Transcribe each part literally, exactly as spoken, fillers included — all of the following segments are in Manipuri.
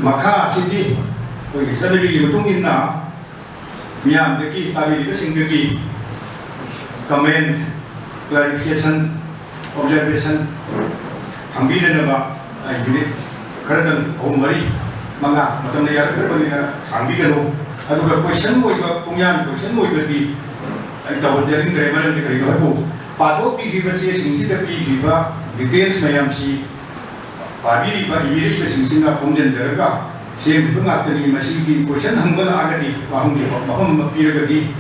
ꯃꯈꯥ ꯑꯁꯤꯗꯤ ꯑꯩꯈꯣꯏꯒꯤ ꯆꯠꯅꯕꯤꯒꯤ ꯃꯇꯨꯡ ꯏꯟꯅ ꯃꯤꯌꯥꯝꯗꯒꯤ, ꯇꯥꯕꯤꯔꯤꯕꯁꯤꯡꯗꯒꯤ comment, clarification, observation ꯊꯝꯕꯤꯗꯅꯕ ꯑꯩ minute ꯈꯔꯗꯪ, ꯑꯍꯨꯝ, ꯃꯔꯤ, ꯃꯉꯥ, ꯃꯇꯝꯅ ꯌꯥꯔꯛꯇ꯭ꯔꯕꯅꯤꯅ ꯁꯥꯡꯕꯤꯒꯅꯨ꯫ ꯑꯗꯨꯒ question ꯑꯣꯏꯕ, ꯄꯨꯡꯌꯥꯟ question ꯑꯣꯏꯕꯗꯤ ꯑꯩ ꯇꯧꯍꯟꯖꯅꯤꯡꯗ꯭ꯔꯦ꯫ ꯃꯔꯝꯗꯤ ꯀꯔꯤꯒꯤꯅꯣ ꯍꯥꯏꯕꯨ, ꯄꯥꯊꯣꯛꯄꯤꯈꯤꯕ ꯆꯦꯁꯤꯡꯁꯤꯗ ꯄꯤꯈꯤꯕ details ꯃꯌꯥꯝꯁꯤ ꯄꯥꯕꯤꯔꯤꯕ, ꯏꯕꯤꯔꯛꯏꯕꯁꯤꯡꯁꯤꯅ ꯈꯣꯝꯖꯤꯟꯖꯔꯒ ꯁꯦꯝꯈꯤꯕ ꯉꯥꯛꯇꯅꯤ꯫ ꯃꯁꯤꯒꯤ question ꯍꯪꯕ ꯂꯥꯛꯑꯒꯗꯤ, ꯋꯥꯍꯪꯒꯤ ꯃꯐꯝ ꯑꯃ ꯄꯤꯔꯒꯗꯤ,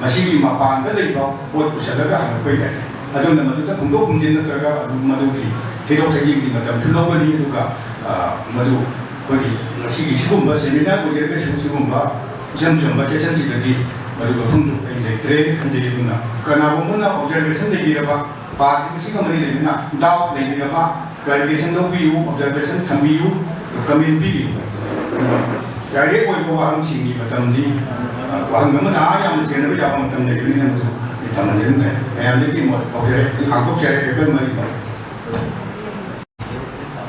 ꯃꯁꯤꯒꯤ ꯃꯄꯥꯟꯗ ꯂꯩꯕ ꯄꯣꯠ ꯄꯨꯁꯜꯂꯒ ꯍꯪꯉꯛꯄ ꯌꯥꯏ꯫ ꯑꯗꯨꯅ ꯃꯗꯨꯗ ꯈꯣꯝꯗꯣꯛ ꯈꯣꯝꯖꯤꯟ ꯅꯠꯇ꯭ꯔꯒ ꯑꯗꯨꯝ ꯃꯗꯨꯒꯤ ꯊꯤꯗꯣꯛ ꯊꯤꯖꯤꯟꯒꯤ ꯃꯇꯝꯁꯨ ꯂꯧꯒꯅꯤ꯫ ꯑꯗꯨꯒ, ꯑ, ꯃꯗꯨ ꯑꯩꯈꯣꯏꯒꯤ ꯉꯁꯤꯒꯤ ꯁꯤꯒꯨꯝꯕ seminar ꯑꯣꯏꯖꯔꯒꯁꯨ, ꯁꯤꯒꯨꯝꯕ ꯏꯆꯝ ꯆꯝꯕ session ꯁꯤꯗꯗꯤ ꯃꯗꯨꯒ ꯈꯣꯝꯗꯣꯛꯄ ꯑꯩ ꯂꯩꯇ꯭ꯔꯦ ꯈꯟꯖꯩ꯫ ꯑꯗꯨꯅ ꯀꯅꯥꯒꯨꯝꯕꯅ observation ꯂꯩꯕꯤꯔꯕ, ꯄꯥꯈꯤꯕꯁꯤꯒ ꯃꯔꯤ ꯂꯩꯅꯅ doubt ꯂꯩꯕꯤꯔꯕ, clarification ꯂꯧꯕꯤꯌꯨ, observation ꯊꯝꯕꯤꯌꯨ, comment ꯄꯤꯕꯤꯌꯨ꯫ Direct ꯑꯣꯏꯕ ꯋꯥꯍꯪꯁꯤꯡꯒꯤ ꯃꯇꯝꯗꯤ, ꯑ, ꯋꯥꯍꯪ ꯑꯃꯗ ꯑꯥ ꯌꯥꯝꯅ ꯆꯦꯟꯅꯕ ꯌꯥꯕ ꯃꯇꯝ ꯂꯩꯕꯅꯤꯅ ꯃꯗꯨ ꯑꯩ ꯊꯝꯍꯟꯖꯔꯝꯗ꯭ꯔꯦ꯫ ꯃꯌꯥꯝꯗꯒꯤ ꯃꯣꯠ ꯂꯧꯖꯔꯦ, ꯍꯥꯡꯗꯣꯛꯆꯔꯦ, paper ꯃꯔꯤꯃꯛ꯫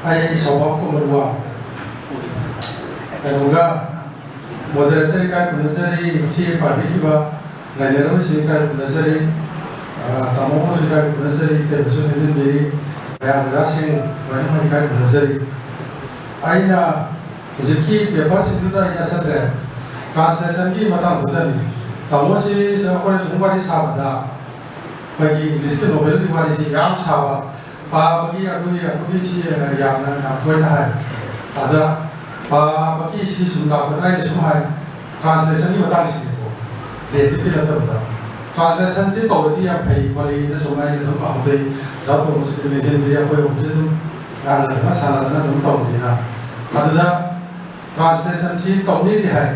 ꯑꯩ ꯁꯥꯎꯕ ꯀꯨꯃꯥꯔ ꯋꯥ, ꯀꯩꯅꯣꯒ, moderator ꯏꯀꯥꯏ ꯈꯨꯝꯅꯖꯔꯤ, ꯏꯆꯦ ꯄꯥꯏꯕꯤꯈꯤꯕ ꯂꯥꯏꯅꯔꯣꯏꯁꯤꯡ ꯏꯀꯥꯏ ꯈꯨꯝꯅꯖꯔꯤ, ꯑ, ꯇꯥꯃꯣ ꯑꯃꯁꯨ ꯏꯀꯥꯏ ꯈꯨꯝꯅꯖꯔꯤ, ꯏꯇꯩꯃꯁꯨ ꯅꯤꯡꯁꯤꯡꯕꯤꯔꯤ, ꯃꯌꯥꯝ ꯑꯣꯖꯥꯁꯤꯡ ꯂꯣꯏꯅꯃꯛ ꯏꯀꯥꯏ ꯈꯨꯝꯅꯖꯔꯤ꯫ ꯑꯩꯅ ꯍꯧꯖꯤꯛꯀꯤ paperꯁꯤꯡꯗꯨꯗ ꯑꯩ ꯆꯠꯆꯗ꯭ꯔꯦ, translationꯒꯤ ꯃꯇꯥꯡꯗꯨꯗꯅꯤ꯫ ꯇꯥꯃꯣꯁꯤ ꯑꯩꯈꯣꯏꯅ ꯁꯨꯝ ꯋꯥꯔꯤ ꯁꯥꯕꯗ ꯑꯩꯈꯣꯏꯒꯤ Englishꯀꯤ novelꯒꯤ ꯋꯥꯔꯤꯁꯤ ꯌꯥꯝ ꯁꯥꯕ, ꯄꯥꯕꯒꯤ ꯑꯗꯨꯒꯤ ꯑꯗꯨꯒꯤ ꯁꯤ ꯌꯥꯝꯅ ꯌꯥꯝ ꯇꯣꯏꯅ ꯍꯥꯏ꯫ ꯑꯗ ꯄꯥꯕꯒꯤ ꯁꯤ ꯁꯨꯝ ꯂꯥꯛꯄꯗ ꯑꯩꯅ ꯁꯨꯝ ꯍꯥꯏ, translationꯒꯤ ꯃꯇꯥꯡꯁꯤꯅꯤꯀꯣ, creativeꯀꯤ ꯅꯠꯇꯕꯗ꯫ Translationꯁꯤ ꯇꯧꯔꯗꯤ ꯌꯥꯝ ꯐꯩ ꯈꯣꯠꯂꯤꯅ ꯁꯨꯝ ꯑꯩꯅ ꯑꯗꯨꯝ ꯄꯥꯍꯧꯗꯦ꯫ ꯑꯣꯖꯥ ꯇꯣꯝꯕꯁꯨ ꯑꯗꯨꯝ ꯅꯤꯡꯁꯤꯡꯕꯤꯔꯤ, ꯑꯩꯈꯣꯏ ꯑꯍꯨꯝꯁꯨ ꯑꯗꯨꯝ ꯌꯥꯅꯗꯅ ꯁꯥꯟꯅꯗꯅ ꯑꯗꯨꯝ ꯇꯧꯕꯅꯤꯅ꯫ ꯑꯗꯨꯗ translationꯁꯤ ꯇꯧꯅꯤꯗꯤ ꯍꯥꯏ꯫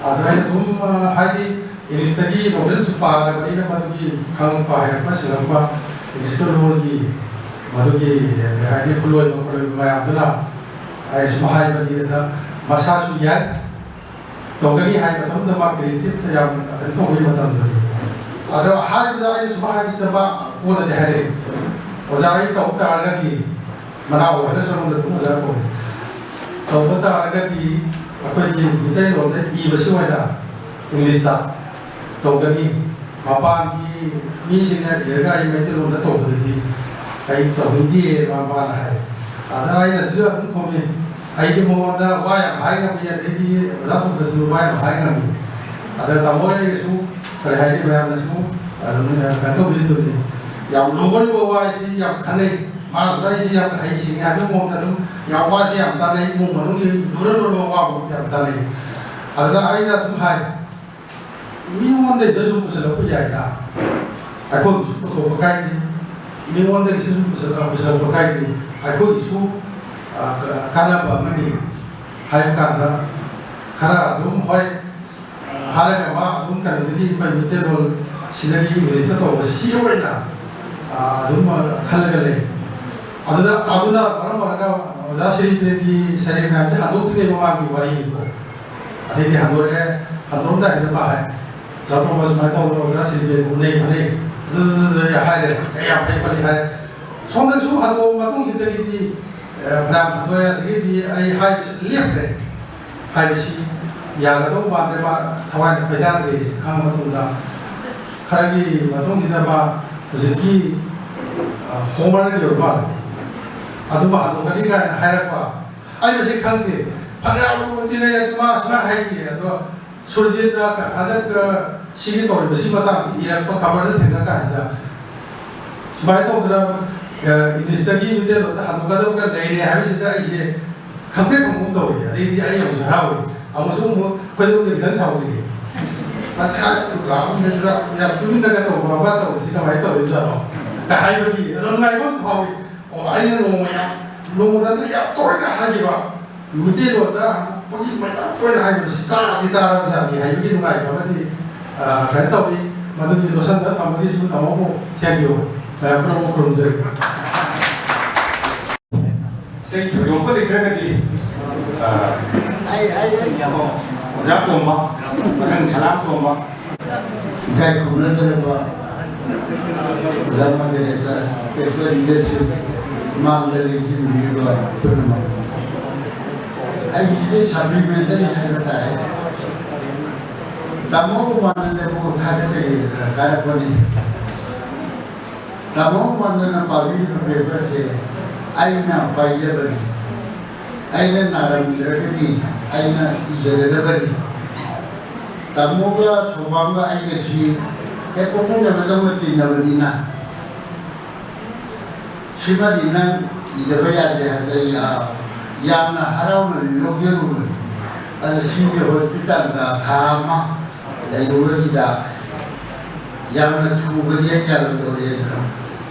ꯑꯗ ꯑꯩꯅ ꯑꯗꯨꯝ, ꯑ, ꯍꯥꯏꯗꯤ Englishꯇꯒꯤ novelꯁꯨ ꯄꯥꯔꯕꯅꯤꯅ ꯃꯗꯨꯒꯤ ꯈꯪꯉꯛꯄ, ꯍꯩꯔꯛꯄ, ꯁꯤꯡꯉꯛꯄ, Englishꯀ ꯂꯣꯟꯒꯤ ꯃꯗꯨꯒꯤ, ꯀꯩ ꯍꯥꯏꯅꯤ, ꯈꯨꯠꯂꯣꯏꯕ ꯈꯣꯠꯂꯣꯏꯕ ꯃꯌꯥꯝꯗꯨꯅ ꯑꯩ ꯁꯨꯝ ꯍꯥꯏꯕꯅꯤ꯫ ꯑꯗ ꯃꯁꯥꯁꯨ ꯌꯥꯏ, ꯇꯧꯒꯅꯤ ꯍꯥꯏꯕ ꯃꯇꯝꯗ ꯃꯥ creativeꯇ ꯌꯥꯝ ꯀꯩꯅꯣ ꯇꯧꯕꯒꯤ ꯃꯇꯝꯗꯨꯅꯤ꯫ ꯑꯗꯣ ꯍꯥꯏꯕꯗ ꯑꯩꯅ ꯁꯨꯝ ꯍꯥꯏꯕꯁꯤꯗ ꯃꯥ ꯀꯣꯟꯅꯗꯤ ꯍꯥꯏꯔꯛꯑꯦ, "ꯑꯣꯖꯥ, ꯑꯩ ꯇꯧ ꯇꯥꯔꯒꯗꯤ", ꯃꯅꯥ ꯑꯣꯏꯔꯒꯁꯨ ꯑꯩꯉꯣꯟꯗ ꯑꯗꯨꯝ ꯑꯣꯖꯥ ꯀꯧꯏ꯫ ꯇꯧꯕ ꯇꯥꯔꯒꯗꯤ ꯑꯩꯈꯣꯏꯒꯤ ꯃꯤꯇꯩꯂꯣꯟꯗ ꯏꯕꯁꯤ ꯑꯣꯏꯅ ꯏꯪꯂꯤꯁꯇ ꯇꯧꯒꯅꯤ꯫ ꯃꯄꯥꯟꯒꯤ ꯃꯤꯁꯤꯡꯅ ꯏꯔꯒ ꯑꯩ ꯃꯩꯇꯩꯂꯣꯟꯗ ꯇꯧꯕꯗꯗꯤ ꯑꯩ ꯇꯧꯅꯤꯡꯗꯦ, ꯃꯃꯥꯅ ꯍꯥꯏ꯫ ꯑꯗ ꯑꯩꯅ ꯑꯗꯨꯁꯨ ꯑꯗꯨꯝ ꯈꯨꯝꯃꯤ, ꯑꯩꯗꯤ ꯃꯉꯣꯟꯗ ꯋꯥ ꯌꯥꯝ ꯍꯥꯏ ꯉꯝꯃꯤ, ꯑꯗꯩꯗꯤ ꯑꯣꯖꯥ ꯈꯨꯝꯕꯁꯨ ꯋꯥ ꯌꯥꯝ ꯍꯥꯏ ꯉꯝꯃꯤ꯫ ꯑꯗ ꯇꯥꯃꯣ ꯑꯩꯒꯁꯨ ꯀꯔꯤ ꯍꯥꯏꯅꯤ, ꯃꯌꯥꯝꯅꯁꯨ ꯑꯗꯨꯝ ꯀꯩꯅꯣ ꯇꯧꯕꯤꯔꯤꯗꯨꯅꯤ꯫ ꯌꯥꯝ ꯂꯨꯕ ꯂꯨꯕ ꯋꯥ ꯍꯥꯏꯁꯤ ꯌꯥꯝ ꯈꯟꯅꯩ꯫ ꯃꯥꯅꯁꯨ ꯑꯩꯁꯤ ꯌꯥꯝ ꯍꯩ ꯁꯤꯡꯉꯦ ꯍꯥꯏꯕꯒꯤ ꯃꯑꯣꯡꯗ ꯑꯗꯨꯝ ꯌꯥꯝ ꯋꯥꯁꯤ ꯌꯥꯝ ꯇꯥꯟꯅꯩ, ꯏꯃꯨꯡ ꯃꯅꯨꯡꯒꯤ ꯂꯨꯔ ꯂꯨꯔꯕ ꯋꯥ ꯐꯥꯎ ꯌꯥꯝ ꯇꯥꯟꯅꯩ꯫ ꯑꯗꯨꯗ ꯑꯩꯅ ꯁꯨꯝ ꯍꯥꯏ, ꯃꯤꯉꯣꯟꯗꯩꯁꯨ ꯁꯨꯝ ꯄꯨꯁꯤꯜꯂꯛꯄ ꯌꯥꯏꯗ, ꯑꯩꯈꯣꯏꯒꯤꯁꯨ ꯄꯨꯊꯣꯛꯄ ꯀꯥꯏꯗꯦ, ꯃꯤꯉꯣꯟꯗꯒꯤꯁꯨ ꯁꯨꯝ ꯄꯨꯁꯤꯜꯂꯛ-, ꯄꯨꯁꯤꯜꯂꯛꯄ ꯀꯥꯏꯗꯦ, ꯑꯩꯈꯣꯏꯒꯤꯁꯨ ꯑ, ꯀ-, ꯀꯥꯟꯅꯕ ꯑꯃꯅꯤ ꯍꯥꯏꯕ ꯀꯥꯟꯗ ꯈꯔ ꯑꯗꯨꯝ ꯍꯣꯏ, ꯑ, ꯍꯥꯏꯔꯒ ꯃꯥ ꯑꯗꯨꯝ ꯀꯩꯅꯣꯗꯒꯤ ꯑꯩꯈꯣꯏ ꯃꯩꯇꯩꯂꯣꯟ ꯁꯤꯗꯒꯤ ꯏꯪꯂꯤꯁꯇ ꯇꯧꯕ ꯁꯤ ꯑꯣꯏꯅ, ꯑ, ꯑꯗꯨꯝ, ꯑ, ꯈꯜꯂꯒ ꯂꯩ꯫ ꯑꯗꯨꯗ, ꯑꯗꯨꯅ ꯃꯔꯝ ꯑꯣꯏꯔꯒ ꯑꯣꯖꯥ ꯁꯤꯔꯤꯄ꯭ꯔꯦꯝꯒꯤ ꯁꯩꯔꯦꯡ ꯃꯌꯥꯝꯁꯦ ꯍꯟꯗꯣꯛꯇ꯭ꯔꯤꯉꯩ ꯃꯃꯥꯡꯒꯤ ꯋꯥꯔꯤꯅꯤꯀꯣ꯫ ꯑꯗꯩꯗꯤ ꯍꯟꯗꯣꯔꯛꯑꯦ, ꯍꯟꯗꯣꯔꯝꯗꯥꯏꯗ ꯃꯥ ꯍꯥꯏ, "ꯑꯣꯖꯥ ꯇꯣꯝꯕ ꯁꯨꯃꯥꯏꯅ ꯇꯧꯗꯅ ꯑꯣꯖꯥ ꯁꯤꯔꯤꯄ꯭ꯔꯦꯝ ꯎꯅꯩ ꯈꯣꯠꯅꯩ", ꯑꯗꯨ, ꯑꯗꯨ, ꯑꯗꯨ ꯍꯥꯏꯔꯦ, "ꯑꯩ ꯌꯥꯝ ꯐꯩ ꯈꯣꯠꯂꯤ" ꯍꯥꯏꯔꯦ꯫ ꯁꯣꯝꯗ ꯁꯨꯝ ꯍꯟꯗꯣꯛꯑꯕ ꯃꯇꯨꯡꯁꯤꯗꯒꯤꯗꯤ, ꯑ, ꯐꯅꯌꯥꯝ ꯍꯟꯗꯣꯛꯑꯦ, ꯑꯗꯒꯤꯗꯤ ꯑꯩ ꯍꯥꯏꯕꯁꯤ ꯂꯦꯞꯈ꯭ꯔꯦ꯫ ꯍꯥꯏꯕꯁꯤ ꯌꯥꯒꯗꯧꯕ ꯃꯥꯟꯗ꯭ꯔꯦ, ꯃꯥ ꯊꯋꯥꯏꯅ ꯈꯣꯏꯗꯥꯗ꯭ꯔꯦ ꯁꯤ ꯈꯪꯉ ꯃꯇꯨꯡꯗ, ꯈꯔꯒꯤ ꯃꯇꯨꯡꯁꯤꯗ ꯃꯥ ꯍꯧꯖꯤꯛꯀꯤ, ꯑ, ꯍꯣꯃꯔꯒꯤ ꯑꯣꯏꯕ ꯃꯥꯜꯂꯦ, ꯑꯗꯨ ꯃꯥ ꯍꯟꯗꯣꯛꯀꯅꯤ ꯀꯥꯏꯅ ꯍꯥꯏꯔꯛꯄ꯫ ꯑꯩ ꯃꯁꯤ ꯈꯪꯗꯦ, ꯐꯅꯌꯥꯝ ꯂꯨꯅ ꯇꯤꯟꯅꯩ, ꯑꯗꯨ ꯃꯥ ꯁꯨꯃꯥꯏꯅ ꯍꯥꯏꯈꯤ꯫ ꯑꯗꯣ ꯁꯨꯔꯖꯤꯠꯅ ꯍꯟꯗꯛ, ꯑ, ꯁꯤꯒꯤ ꯇꯧꯔꯤꯕꯁꯤ ꯃꯇꯥꯡꯗ ꯏꯔꯛꯄ ꯈꯕꯔꯗ ꯊꯦꯡꯅ ꯀꯥꯟꯁꯤꯗ, ꯁꯨꯃꯥꯏꯅ ꯇꯧꯗꯅ, ꯑ, ꯏꯪꯂꯤꯁꯇꯒꯤ ꯃꯩꯇꯩꯂꯣꯟꯗ ꯍꯟꯗꯣꯛꯀꯗꯕꯒ ꯂꯩꯔꯦ ꯍꯥꯏꯕꯁꯤꯗ ꯑꯩꯁꯦ ꯈꯪꯄ꯭ꯔꯦꯛ ꯈꯪꯒꯨꯝ ꯇꯧꯔꯤ꯫ ꯑꯗꯩꯗꯤ ꯑꯩ ꯑꯃꯨꯛꯁꯨ ꯍꯔꯥꯎꯏ, ꯑꯃꯨꯛꯁꯨ ꯑꯃꯨꯛ ꯈꯣꯏꯗꯧꯁꯦ ꯈꯤꯇꯪ ꯁꯥꯎꯅꯤꯡꯉꯤ꯫ ꯃꯁꯤ ꯍꯥꯏ ꯂꯥꯛꯑꯝꯗꯁꯤꯗ ꯌꯥꯝ ꯇꯨꯃꯤꯟꯅꯒ ꯇꯧꯕ ꯑꯃ ꯇꯧꯕꯁꯤ ꯀꯃꯥꯏꯅ ꯇꯧꯔꯤꯕꯖꯥꯠꯅꯣ ꯀ ꯍꯥꯏꯕꯒꯤ ꯑꯗꯣ ꯅꯨꯡꯉꯥꯏꯕ ꯑꯃꯁꯨ ꯐꯥꯎꯏ꯫ ꯑꯣ, ꯑꯩꯅ ꯅꯣꯡꯃ ꯌꯥꯝ, ꯅꯣꯡꯃꯗ ꯌꯥꯝ ꯇꯣꯏꯅ ꯍꯥꯏꯈꯤꯕ ꯃꯩꯇꯩꯂꯣꯟꯗ ꯍꯟꯗꯣꯛꯄꯒꯤ ꯃꯌꯥꯝ ꯇꯣꯏꯅ ꯍꯥꯏꯕꯁꯤ ꯇꯥꯔꯗꯤ ꯇꯥꯔꯕꯖꯥꯠꯅꯤ ꯍꯥꯏꯕꯒꯤ ꯅꯨꯡꯉꯥꯏꯕ ꯑꯃꯗꯤ, ꯑ, ꯀꯩꯅꯣ ꯇꯧꯏ꯫ ꯃꯗꯨꯒꯤ ꯂꯣꯠꯁꯟꯗꯅ ꯊꯝꯕꯒꯤꯁꯨ ꯇꯥꯃꯣꯕꯨ thank you꯫ ꯃꯌꯥꯝ ꯄꯨꯝꯅꯃꯛ ꯈꯨꯔꯨꯝꯖꯔꯤ꯫ ꯑꯇꯩ ꯊꯣꯏꯗꯣꯛꯄ ꯂꯩꯇ꯭ꯔꯒꯗꯤ, ꯑ, ꯑꯣꯖꯥ ꯇꯣꯝꯕ, ꯃꯊꯪ ꯁꯂꯥꯝ ꯇꯣꯝꯕ꯫ ꯏꯀꯥꯏ ꯈꯨꯝꯅꯗꯔꯕ ꯑꯣꯖꯥ ꯃꯣꯗꯦꯔꯦꯇꯔ, ꯄꯦꯄꯔ ꯂꯤꯗꯔꯁꯤꯞ ꯃꯥꯡꯗ ꯂꯦꯡꯁꯤꯟꯕꯤꯔꯤꯕ ꯄꯨꯝꯅꯃꯛ꯫ ꯑꯩꯒꯤꯁꯦ ꯁꯄ꯭ꯂꯤꯃꯦꯟꯇꯔꯤ ꯍꯥꯏꯕ ꯇꯥꯔꯦ꯫ ꯇꯥꯃꯣ ꯎꯃꯥꯅꯟꯗꯕꯨ ꯊꯥꯒꯠꯆꯔꯤ ꯗꯔꯀꯥꯔ ꯑꯣꯏ꯫ ꯇꯥꯃꯣ ꯎꯃꯥꯅꯟꯗꯅ ꯄꯥꯕꯤꯔꯤꯕ ꯄꯦꯄꯔꯁꯦ ꯑꯩꯅ ꯄꯥꯏꯖꯕꯅꯤ꯫ ꯑꯩꯅ ꯅꯥꯔꯝꯗ꯭ꯔꯒꯗꯤ ꯑꯩꯅ ꯏꯖꯒꯗꯕꯅꯤ꯫ ꯇꯥꯃꯣꯒ ꯁꯣꯕꯥꯝꯒ ꯑꯩꯒꯁꯤ ꯍꯦꯛ ꯄꯣꯛꯃꯤꯟꯅꯕꯗꯧꯅ ꯇꯤꯟꯅꯕꯅꯤꯅ ꯁꯤꯃꯗꯤ ꯅꯪ ꯏꯗꯕ ꯌꯥꯗ꯭ꯔꯦ ꯍꯥꯏꯕꯗ ꯑꯩ, ꯑ, ꯌꯥꯝꯅ ꯍꯔꯥꯎꯅ ꯂꯧꯖꯔꯨꯕꯅꯤ꯫ ꯑꯗ ꯁꯤꯁꯦ ꯍꯣꯁꯄꯤꯇꯥꯜꯗ ꯊꯥ ꯑꯃ ꯂꯩꯔꯨꯕꯁꯤꯗ ꯌꯥꯝꯅ ꯊꯨꯕꯗꯤ ꯑꯩ ꯌꯥꯔꯣꯏꯗꯧꯔꯦꯅ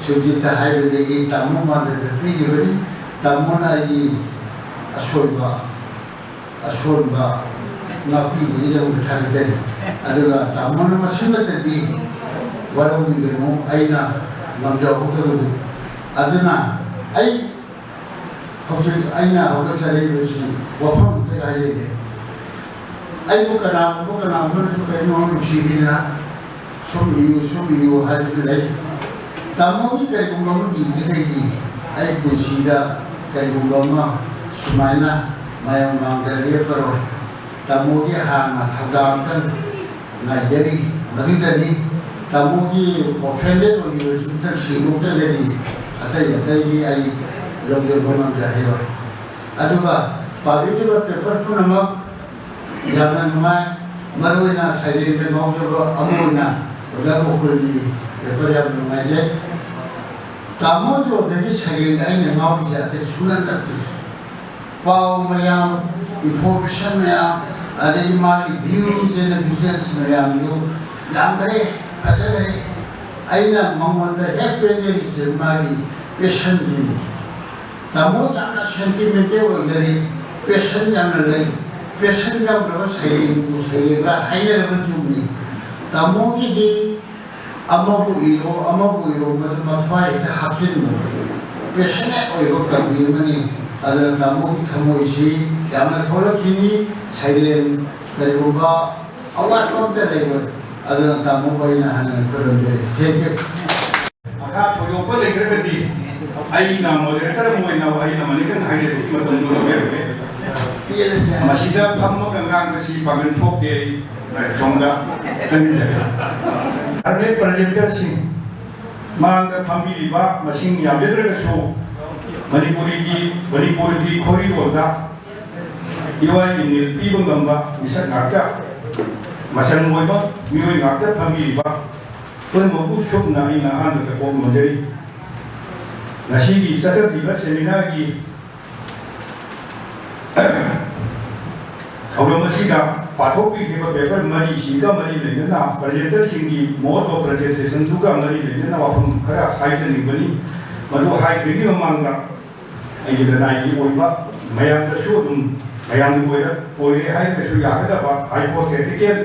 ꯁꯨꯖꯤꯠꯇ ꯍꯥꯏꯕꯗꯒꯤ ꯇꯥꯃꯣ ꯃꯥꯟꯗꯅ ꯄꯤꯈꯤꯕꯅꯤ꯫ ꯇꯥꯃꯣꯅ ꯑꯩꯒꯤ ꯑꯁꯣꯏꯕ ꯑꯁꯣꯟꯕ ꯉꯥꯛꯄꯤꯕꯒꯤꯗꯃꯛꯇ ꯊꯥꯒꯠꯆꯔꯤ꯫ ꯑꯗꯨꯒ ꯇꯥꯃꯣꯅ ꯃꯁꯤꯃꯇꯗꯤ ꯋꯥꯔꯧꯕꯤꯒꯅꯨ, ꯑꯩꯅ ꯉꯝꯖꯍꯧꯗꯕꯗꯨ꯫ ꯑꯗꯨꯅ ꯑꯩ ꯍꯧꯖꯤꯛ ꯑꯩꯅ ꯍꯧꯒꯠꯆꯔꯛꯏꯕꯁꯤ ꯋꯥꯐꯝ ꯑꯝꯇ ꯍꯥꯏꯖꯒꯦ꯫ ꯑꯩꯕꯨ ꯀꯅꯥꯒꯨꯝꯕ ꯀꯅꯥꯒꯨꯝꯕꯅꯁꯨ ꯀꯔꯤꯅꯣ ꯅꯨꯡꯁꯤꯕꯤꯗꯅ ꯁꯨꯝ ꯏꯌꯨ, ꯁꯨꯝ ꯏꯌꯨ ꯍꯥꯏꯕꯁꯨ ꯂꯩ꯫ ꯇꯥꯃꯣꯒꯤ ꯀꯔꯤꯒꯨꯝꯕ ꯑꯃ ꯏꯗ꯭ꯔꯤꯉꯩꯗꯤ ꯑꯩ ꯄꯨꯟꯁꯤꯗ ꯀꯔꯤꯒꯨꯝꯕ ꯑꯃ ꯁꯨꯃꯥꯏꯅ ꯃꯌꯥꯝ ꯃꯥꯡꯗ ꯂꯦꯞꯄꯔꯣꯏ꯫ ꯇꯥꯃꯣꯒꯤ ꯍꯥꯟꯅ ꯊꯧꯗꯥꯡ ꯑꯝꯇꯪ ꯉꯥꯏꯖꯔꯤ꯫ ꯃꯗꯨꯗꯅꯤ ꯇꯥꯃꯣꯒꯤ ꯑꯣꯐꯦꯟꯗꯦꯠ ꯑꯣꯏꯈꯤꯕꯁꯨ ꯑꯝꯇꯪ ꯁꯦꯡꯗꯣꯛꯇ꯭ꯔꯒꯗꯤ ꯑꯇꯩ ꯑꯇꯩꯗꯤ ꯑꯩ ꯂꯧꯖꯕ ꯉꯝꯖꯔꯔꯣꯏ꯫ ꯑꯗꯨꯒ ꯄꯥꯕꯤꯔꯤꯕ ꯄꯦꯄꯔ ꯄꯨꯝꯅꯃꯛ ꯌꯥꯝꯅ ꯅꯨꯡꯉꯥꯏ꯫ ꯃꯔꯨꯑꯣꯏꯅ ꯁꯩꯔꯦꯡꯗ ꯉꯥꯎꯖꯕ ꯑꯃ ꯑꯣꯏꯅ ꯑꯣꯖꯥ ꯒꯣꯀꯨꯜꯒꯤ ꯄꯦꯄꯔ ꯌꯥꯝꯅ ꯅꯨꯡꯉꯥꯏꯖꯩ꯫ ꯇꯥꯃꯣ ꯖꯣꯟꯗꯒꯤ ꯁꯩꯔꯦꯡꯗ ꯑꯩꯅ ꯉꯥꯎꯔꯤꯁꯦ ꯑꯇꯩ ꯁꯨꯡꯅꯠ ꯅꯠꯇꯦ꯫ ꯄꯥꯎ ꯃꯌꯥꯝ, ꯏꯟꯐꯣꯔꯃꯦꯁꯟ ꯃꯌꯥꯝ, ꯑꯗꯒꯤ ꯃꯥꯒꯤ ꯚ꯭ꯌꯨꯁ ꯑꯦꯟ ꯚꯤꯖꯟꯁ ꯃꯌꯥꯝꯗꯨ ꯌꯥꯝꯈꯔꯦ, ꯐꯖꯈꯔꯦ꯫ ꯑꯩꯅ ꯃꯉꯣꯟꯗ ꯍꯦꯛ ꯄꯦꯟꯖꯔꯤꯁꯦ ꯃꯥꯒꯤ ꯄꯦꯁꯟꯁꯤꯅꯤ꯫ ꯇꯥꯃꯣ ꯌꯥꯝꯅ ꯁꯦꯟꯇꯤꯃꯦꯟꯇꯦꯜ ꯑꯣꯏꯖꯔꯤ, ꯄꯦꯁꯟ ꯌꯥꯝꯅ ꯂꯩ꯫ ꯄꯦꯁꯟ ꯌꯥꯎꯗ꯭ꯔꯕ ꯁꯩꯔꯦꯡꯕꯨ ꯁꯩꯔꯦꯡꯂ ꯍꯥꯏꯅꯔꯕ ꯖꯨꯒꯅꯤ꯫ ꯇꯥꯃꯣꯒꯤꯗꯤ ꯑꯃꯕꯨ ꯏꯔꯣ, ꯑꯃꯕꯨ ꯏꯔꯣ, ꯃꯗꯨ ꯃꯊ꯭ꯋꯥꯏ ꯍꯦꯛꯇ ꯍꯥꯞꯆꯤꯟꯕ꯫ ꯄꯦꯁꯅꯦꯠ ꯑꯣꯏꯕ ꯀꯋꯤ ꯑꯃꯅꯤ꯫ ꯑꯗꯨꯅ ꯇꯥꯃꯣꯒꯤ ꯊꯃꯣꯏꯁꯤ ꯌꯥꯝꯅ ꯊꯣꯛꯂꯛꯈꯤꯅꯤ꯫ ꯁꯩꯔꯦꯡ ꯀꯔꯤꯒꯨꯝꯕ ꯑꯋꯥꯠꯄ ꯑꯝꯇ ꯂꯩꯔꯣꯏ꯫ ꯑꯗꯨꯅ ꯇꯥꯃꯣꯕꯨ ꯑꯩꯅ ꯍꯟꯅ ꯈꯨꯔꯨꯝꯖꯔꯤ꯫ Thank you꯫ ꯃꯈꯥ ꯊꯣꯏꯗꯣꯛꯄ ꯂꯩꯇ꯭ꯔꯒꯗꯤ ꯑꯩꯅ ꯃꯣꯗꯦꯔꯦꯇꯔ ꯑꯃ ꯑꯣꯏꯅ ꯋꯥꯍꯩ ꯑꯃꯅꯤꯗꯪ ꯍꯥꯏꯖꯔꯤ, ꯃꯇꯝꯗꯨ ꯂꯧꯖꯔꯒꯦ꯫ ꯃꯁꯤꯗ ꯐꯝꯃꯒ ꯉꯥꯡꯕꯁꯤ ꯄꯥꯡꯒꯜ ꯊꯣꯛꯇꯦ꯫ ꯑꯩ ꯁꯣꯝꯗ ꯈꯪꯍꯟꯖꯒꯦ꯫ ꯑꯔꯃꯦꯠ ꯄ꯭ꯔꯖꯦꯟꯇꯔꯁꯤꯡ, ꯃꯥꯡꯗ ꯐꯝꯕꯤꯔꯤꯕ ꯃꯁꯤꯡ ꯌꯥꯝꯖꯗ꯭ꯔꯒꯁꯨ, ꯃꯅꯤꯄꯨꯔꯤꯒꯤ, ꯃꯅꯤꯄꯨꯔꯒꯤ ꯈꯣꯔꯤꯔꯣꯜꯗ ꯏꯋꯥꯒꯤ ꯅꯤꯜ ꯄꯤꯕ ꯉꯝꯕ ꯃꯤꯁꯛ ꯉꯥꯛꯇ, ꯃꯆꯪ ꯑꯣꯏꯕ ꯃꯤꯑꯣꯏ ꯉꯥꯛꯇ ꯐꯝꯕꯤꯔꯤꯕ ꯄꯨꯝꯅꯃꯛꯄꯨ ꯁꯨꯞꯅ ꯑꯩꯅ ꯑꯍꯥꯟꯕꯗ ꯀꯣꯛ ꯅꯣꯟꯖꯔꯤ꯫ ꯉꯁꯤꯒꯤ ꯆꯠꯊꯈ꯭ꯔꯤꯕ ꯁꯦꯃꯤꯅꯥꯔꯒꯤ ꯊꯧꯔꯝ ꯑꯁꯤꯗ ꯄꯥꯊꯣꯛꯄꯤꯈꯤꯕ ꯄꯦꯄꯔ ꯃꯔꯤꯁꯤꯒ ꯃꯔꯤ ꯂꯩꯅꯅ ꯄ꯭ꯔꯖꯦꯟꯇꯔꯁꯤꯡꯒꯤ mode of presentation ꯗꯨꯒ ꯃꯔꯤ ꯂꯩꯅꯅ ꯋꯥꯐꯝ ꯈꯔ ꯍꯥꯏꯖꯅꯤꯡꯕꯅꯤ꯫ ꯃꯗꯨ ꯍꯥꯏꯗ꯭ꯔꯤꯉꯩ ꯃꯃꯥꯡꯗ ꯑꯩꯒꯤ ꯂꯅꯥꯏꯒꯤ ꯑꯣꯏꯕ, ꯃꯌꯥꯝꯗꯁꯨ ꯑꯗꯨꯝ, ꯃꯌꯥꯝꯒꯤ ꯑꯣꯏꯔ-, ꯑꯣꯏꯔꯦ ꯍꯥꯏꯔꯒꯁꯨ ꯌꯥꯒꯗꯕ hypothetical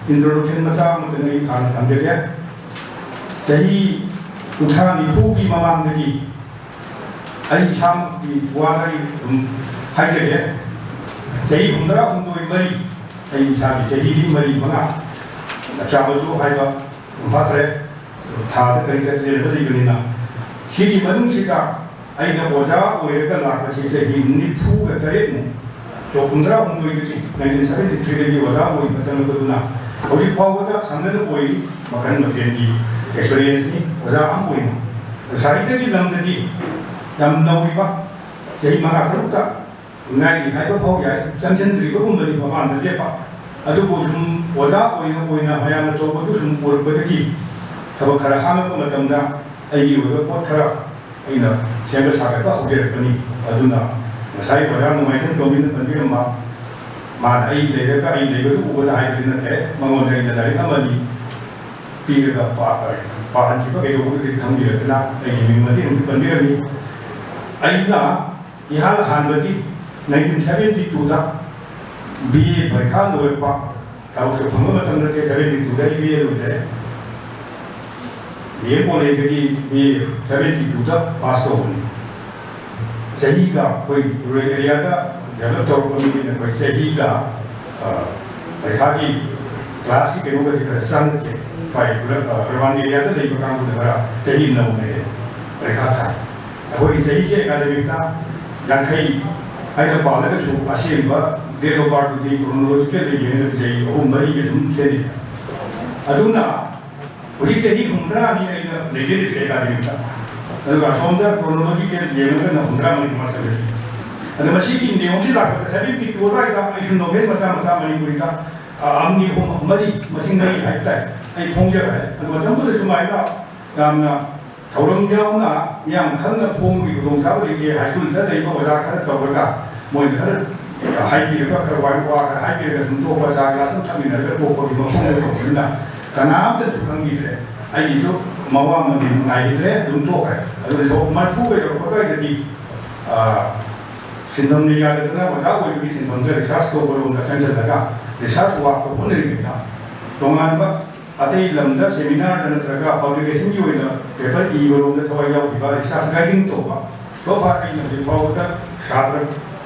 introduction ꯃꯆꯥ ꯑꯃꯇꯪ ꯑꯩ ꯍꯥꯟꯅ ꯊꯝꯖꯒꯦ꯫ ꯆꯍꯤ ꯀꯨꯟꯊ꯭ꯔꯥ ꯅꯤꯐꯨꯒꯤ ꯃꯃꯥꯡꯗꯒꯤ ꯑꯩ ꯏꯁꯥꯃꯛꯀꯤ ꯋꯥꯗ ꯑꯩ ꯑꯗꯨꯝ ꯍꯥꯏꯖꯒꯦ꯫ ꯆꯍꯤ ꯍꯨꯝꯗ꯭ꯔꯥ ꯍꯨꯝꯗꯣꯏ ꯃꯔꯤ, ꯑꯩ ꯏꯁꯥꯒꯤ ꯆꯍꯤꯗꯤ ꯃꯔꯤ ꯃꯉꯥ, ꯆꯞ ꯆꯥꯕꯁꯨ ꯍꯥꯏꯕ ꯐꯥꯗ꯭ꯔꯦ, ꯊꯥꯗ ꯀꯔꯤ ꯀꯔꯤ ꯂꯩꯔꯒ ꯂꯩꯕꯅꯤꯅ꯫ ꯁꯤꯒꯤ ꯃꯅꯨꯡꯁꯤꯗ ꯑꯩꯅ ꯑꯣꯖꯥ ꯑꯣꯏꯔꯒ ꯂꯥꯛꯄꯁꯤ ꯆꯍꯤ ꯅꯤꯐꯨꯒ ꯇꯔꯦꯠꯃꯨꯛ, ꯁꯣꯛ ꯍꯨꯝꯗ꯭ꯔꯥ ꯍꯨꯝꯗꯣꯏꯗꯒꯤ, ꯅꯥꯏꯟꯇꯤꯟ ꯁꯚꯦꯟꯇꯤ ꯊ꯭ꯔꯤꯗꯒꯤ ꯑꯣꯖꯥ ꯑꯣꯏꯕ ꯆꯪꯂꯛꯄꯗꯨꯅ ꯍꯧꯖꯤꯛ ꯐꯥꯎꯕꯗ ꯁꯪꯗꯅ ꯑꯣꯏꯔꯤ꯫ ꯃꯈꯜ ꯃꯊꯦꯜꯒꯤ ꯑꯦꯛꯁꯄꯤꯔꯤꯌꯦꯟꯁꯅꯤ ꯑꯣꯖꯥ ꯑꯃ ꯑꯣꯏꯅ꯫ ꯁꯥꯍꯤꯇ꯭ꯌꯒꯤ ꯂꯝꯗꯗꯤ ꯌꯥꯝ ꯅꯧꯔꯤꯕ, ꯆꯍꯤ ꯃꯉꯥ ꯇꯔꯨꯛꯇ ꯉꯥꯏꯔꯤ ꯍꯥꯏꯕ ꯐꯥꯎ ꯌꯥꯏ, ꯆꯪꯁꯤꯟꯗ꯭ꯔꯤꯕꯒꯨꯝꯕꯅꯤ ꯃꯄꯥꯟꯗ ꯂꯦꯞꯄ꯫ ꯑꯗꯨꯕꯨ ꯁꯨꯝ ꯑꯣꯖꯥ ꯑꯣꯏꯅ ꯑꯣꯏꯅ ꯃꯌꯥꯝꯅ ꯇꯧꯕꯗꯨ ꯁꯨꯝ ꯎꯔꯛꯄꯗꯒꯤ ꯊꯕꯛ ꯈꯔ ꯍꯥꯡꯉꯛꯄ ꯃꯇꯝꯗ ꯑꯩꯒꯤ ꯑꯣꯏꯕ ꯄꯣꯠ ꯈꯔ ꯑꯩꯅ ꯁꯦꯝꯒꯠ ꯁꯥꯒꯠꯄ ꯍꯧꯖꯔꯛꯄꯅꯤ꯫ ꯑꯗꯨꯅ ꯉꯁꯥꯏ ꯑꯣꯖꯥ ꯅꯣꯡꯃꯥꯏꯊꯦꯝ ꯇꯣꯝꯕꯤꯅ ꯄꯟꯕꯤꯔꯝꯕ, ꯃꯥꯅ ꯑꯩ ꯂꯩꯔꯒ ꯑꯩ ꯂꯩꯕꯗꯨ ꯎꯕꯗ ꯍꯥꯏꯕꯗꯤ ꯅꯠꯇꯦ, ꯃꯉꯣꯟꯗ ꯑꯩꯅ ꯂꯥꯏꯔꯤꯛ ꯑꯃꯅꯤ ꯄꯤꯔꯒ ꯄꯥ-, ꯄꯥꯍꯟꯈꯤꯕ ꯀꯩꯗꯧꯕꯒꯤ ꯈꯪꯕꯤꯔꯛꯇꯅ ꯑꯩꯒꯤ ꯃꯤꯡ ꯃꯇꯦꯛ ꯑꯃꯁꯨ ꯄꯟꯕꯤꯔꯝꯃꯤ꯫ ꯑꯩꯅ ꯏꯍꯥꯟ ꯍꯥꯟꯕꯗꯤ ꯅꯥꯏꯟꯇꯤꯟ ꯁꯚꯦꯟꯇꯤ ꯇꯨꯗ ꯕꯤ ꯑꯦ ꯄꯔꯤꯈꯥ ꯂꯣꯏꯔꯛꯄ, ꯊꯕꯛꯁꯨ ꯐꯪꯕ ꯃꯇꯝ ꯅꯠꯇꯦ, ꯁꯚꯦꯟꯇꯤ ꯇꯨꯗ ꯑꯩ ꯕꯤ ꯑꯦ ꯂꯣꯏꯖꯔꯦ꯫ ꯗꯤ ꯑꯦꯝ ꯀꯣꯂꯦꯖꯇꯒꯤ ꯕꯤ ꯑꯦ ꯁꯚꯦꯟꯇꯤ ꯇꯨꯗ ꯄꯥꯁ ꯇꯧꯕꯅꯤ꯫ ꯆꯍꯤꯒ ꯑꯩꯈꯣꯏ ꯔꯨꯔꯦꯜ ꯑꯦꯔꯤꯌꯥꯗ ꯗꯦꯕꯂꯞ ꯇꯧꯔꯛꯄ ꯃꯤꯅ ꯑꯩꯈꯣꯏ ꯆꯍꯤꯒ, ꯑ, ꯄꯔꯤꯈꯥꯒꯤ ꯀ꯭ꯂꯥꯁꯀꯤ ꯀꯩꯅꯣꯒꯗꯤ ꯈꯔ ꯆꯥꯟꯅꯗꯦ꯫ ꯈ꯭ꯋꯥꯏ ꯄꯨꯂꯞ, ꯑ, ꯑꯔꯕꯥꯟ ꯑꯦꯔꯤꯌꯥꯗ ꯂꯩꯕ ꯀꯥꯡꯕꯨꯗ ꯈꯔ ꯆꯍꯤ ꯅꯧꯅ ꯍꯦꯟꯅ ꯄꯔꯤꯈꯥ ꯊꯥꯏ꯫ ꯑꯩꯈꯣꯏꯒꯤ ꯆꯍꯤꯁꯦ ꯑꯦꯀꯥꯗꯃꯤꯛꯇ ꯌꯥꯡꯈꯩ ꯑꯩꯅ ꯄꯥꯜꯂꯒꯁꯨ ꯑꯁꯦꯡꯕ date of birth ꯇꯨꯗꯤ chronological ꯗ ꯌꯦꯡꯉꯒꯗꯤ ꯆꯍꯤ ꯑꯍꯨꯝ ꯃꯔꯤꯒꯤ ꯑꯗꯨꯝ ꯈꯦꯠꯅꯩ꯫ ꯑꯗꯨꯅ ꯍꯧꯖꯤꯛ ꯆꯍꯤ ꯍꯨꯝꯐꯨꯇꯔꯥꯅꯤ ꯑꯩꯅ ꯂꯩꯖꯔꯤꯁꯦ academic ꯇ꯫ ꯑꯗꯨꯒ ꯑꯁꯣꯝꯗ chronological ꯌꯦꯡꯉꯒꯅ ꯍꯨꯝꯐꯨꯇꯔꯥ ꯃꯔꯤ ꯃꯃꯥꯡ ꯆꯠꯂꯤ꯫ ꯑꯗꯣ ꯃꯁꯤꯒꯤ ꯅꯤꯌꯣꯝꯁꯤ ꯂꯥꯛꯄꯗ seventy two ꯑꯗꯨꯋꯥꯏꯗ ꯑꯩꯁꯨ novel ꯃꯆꯥ ꯃꯆꯥ ꯃꯅꯤꯄꯨꯔꯤꯗ, ꯑ, ꯑꯅꯤ, ꯑꯍꯨꯝ, ꯃꯔꯤ, ꯃꯁꯤꯡ ꯃꯔꯤ ꯍꯥꯏꯕ ꯇꯥꯏ, ꯑꯩ ꯐꯣꯡꯖꯈ꯭ꯔꯦ꯫ ꯑꯗꯨ ꯃꯇꯝꯗꯨꯗ ꯁꯨꯃꯥꯏꯅ ꯌꯥꯝꯅ ꯊꯧꯔꯝ ꯌꯥꯎꯅ ꯃꯤꯌꯥꯝ ꯈꯪꯅ ꯐꯣꯡꯕꯒꯤ ꯈꯨꯗꯣꯡꯆꯥꯕ ꯂꯩꯇꯦ꯫ ꯍꯥꯏ ꯁ꯭ꯀꯨꯜꯗ ꯂꯩꯕ ꯑꯣꯖꯥ ꯈꯔ ꯇꯧꯔꯒ, ꯃꯣꯏꯅ ꯈꯔ ꯍꯥꯏꯕꯤꯔꯒ, ꯈꯔ ꯋꯥ, ꯋꯥ ꯈꯔ ꯍꯥꯏꯕꯤꯔꯒ ꯑꯗꯨꯝ ꯇꯣꯛꯄ, ꯆꯥ ꯒ꯭ꯂꯥꯁ ꯑꯃ ꯊꯛꯃꯤꯟꯅꯔꯒ ꯇꯣꯛꯄꯒꯤ ꯃꯐꯝꯗ ꯇꯧꯕꯅꯤꯅ ꯀꯅꯥꯝꯇꯁꯨ ꯈꯪꯕꯤꯗ꯭ꯔꯦ꯫ ꯑꯩꯒꯤꯁꯨ ꯃꯋꯥ ꯑꯃꯗꯤ ꯅꯨꯡꯉꯥꯏꯈꯤꯗ꯭ꯔꯦ, ꯑꯗꯨꯝ ꯇꯣꯛꯈ꯭ꯔꯦ꯫ ꯑꯗꯨꯅ ꯁꯣꯛ ꯃꯔꯐꯨꯒ ꯌꯧꯔꯛꯄ ꯑꯗꯨꯋꯥꯏꯗꯗꯤ, ꯑ, ꯁꯤꯟꯐꯝꯅ ꯌꯥꯗꯗꯅ ꯑꯣꯖꯥ ꯑꯣꯏꯕꯒꯤ ꯁꯤꯟꯐꯝꯗ research ꯇꯧꯕ ꯂꯣꯝꯗ ꯆꯪꯁꯤꯜꯂꯒ research work ꯇ ꯍꯣꯠꯅꯔꯤꯉꯩꯗ ꯇꯣꯉꯥꯟꯕ ꯑꯇꯩ ꯂꯝꯗ seminar ꯗ ꯅꯠꯇ꯭ꯔꯒ publication ꯒꯤ ꯑꯣꯏꯅ paper ꯏꯕ ꯂꯣꯝꯗ ꯊꯋꯥꯏ ꯌꯥꯎꯈꯤꯕ, research guiding ꯇꯧꯕ, so far ꯑꯩꯅ ꯍꯧꯖꯤꯛ ꯐꯥꯎꯕꯗ ꯁꯥꯇ꯭ꯔ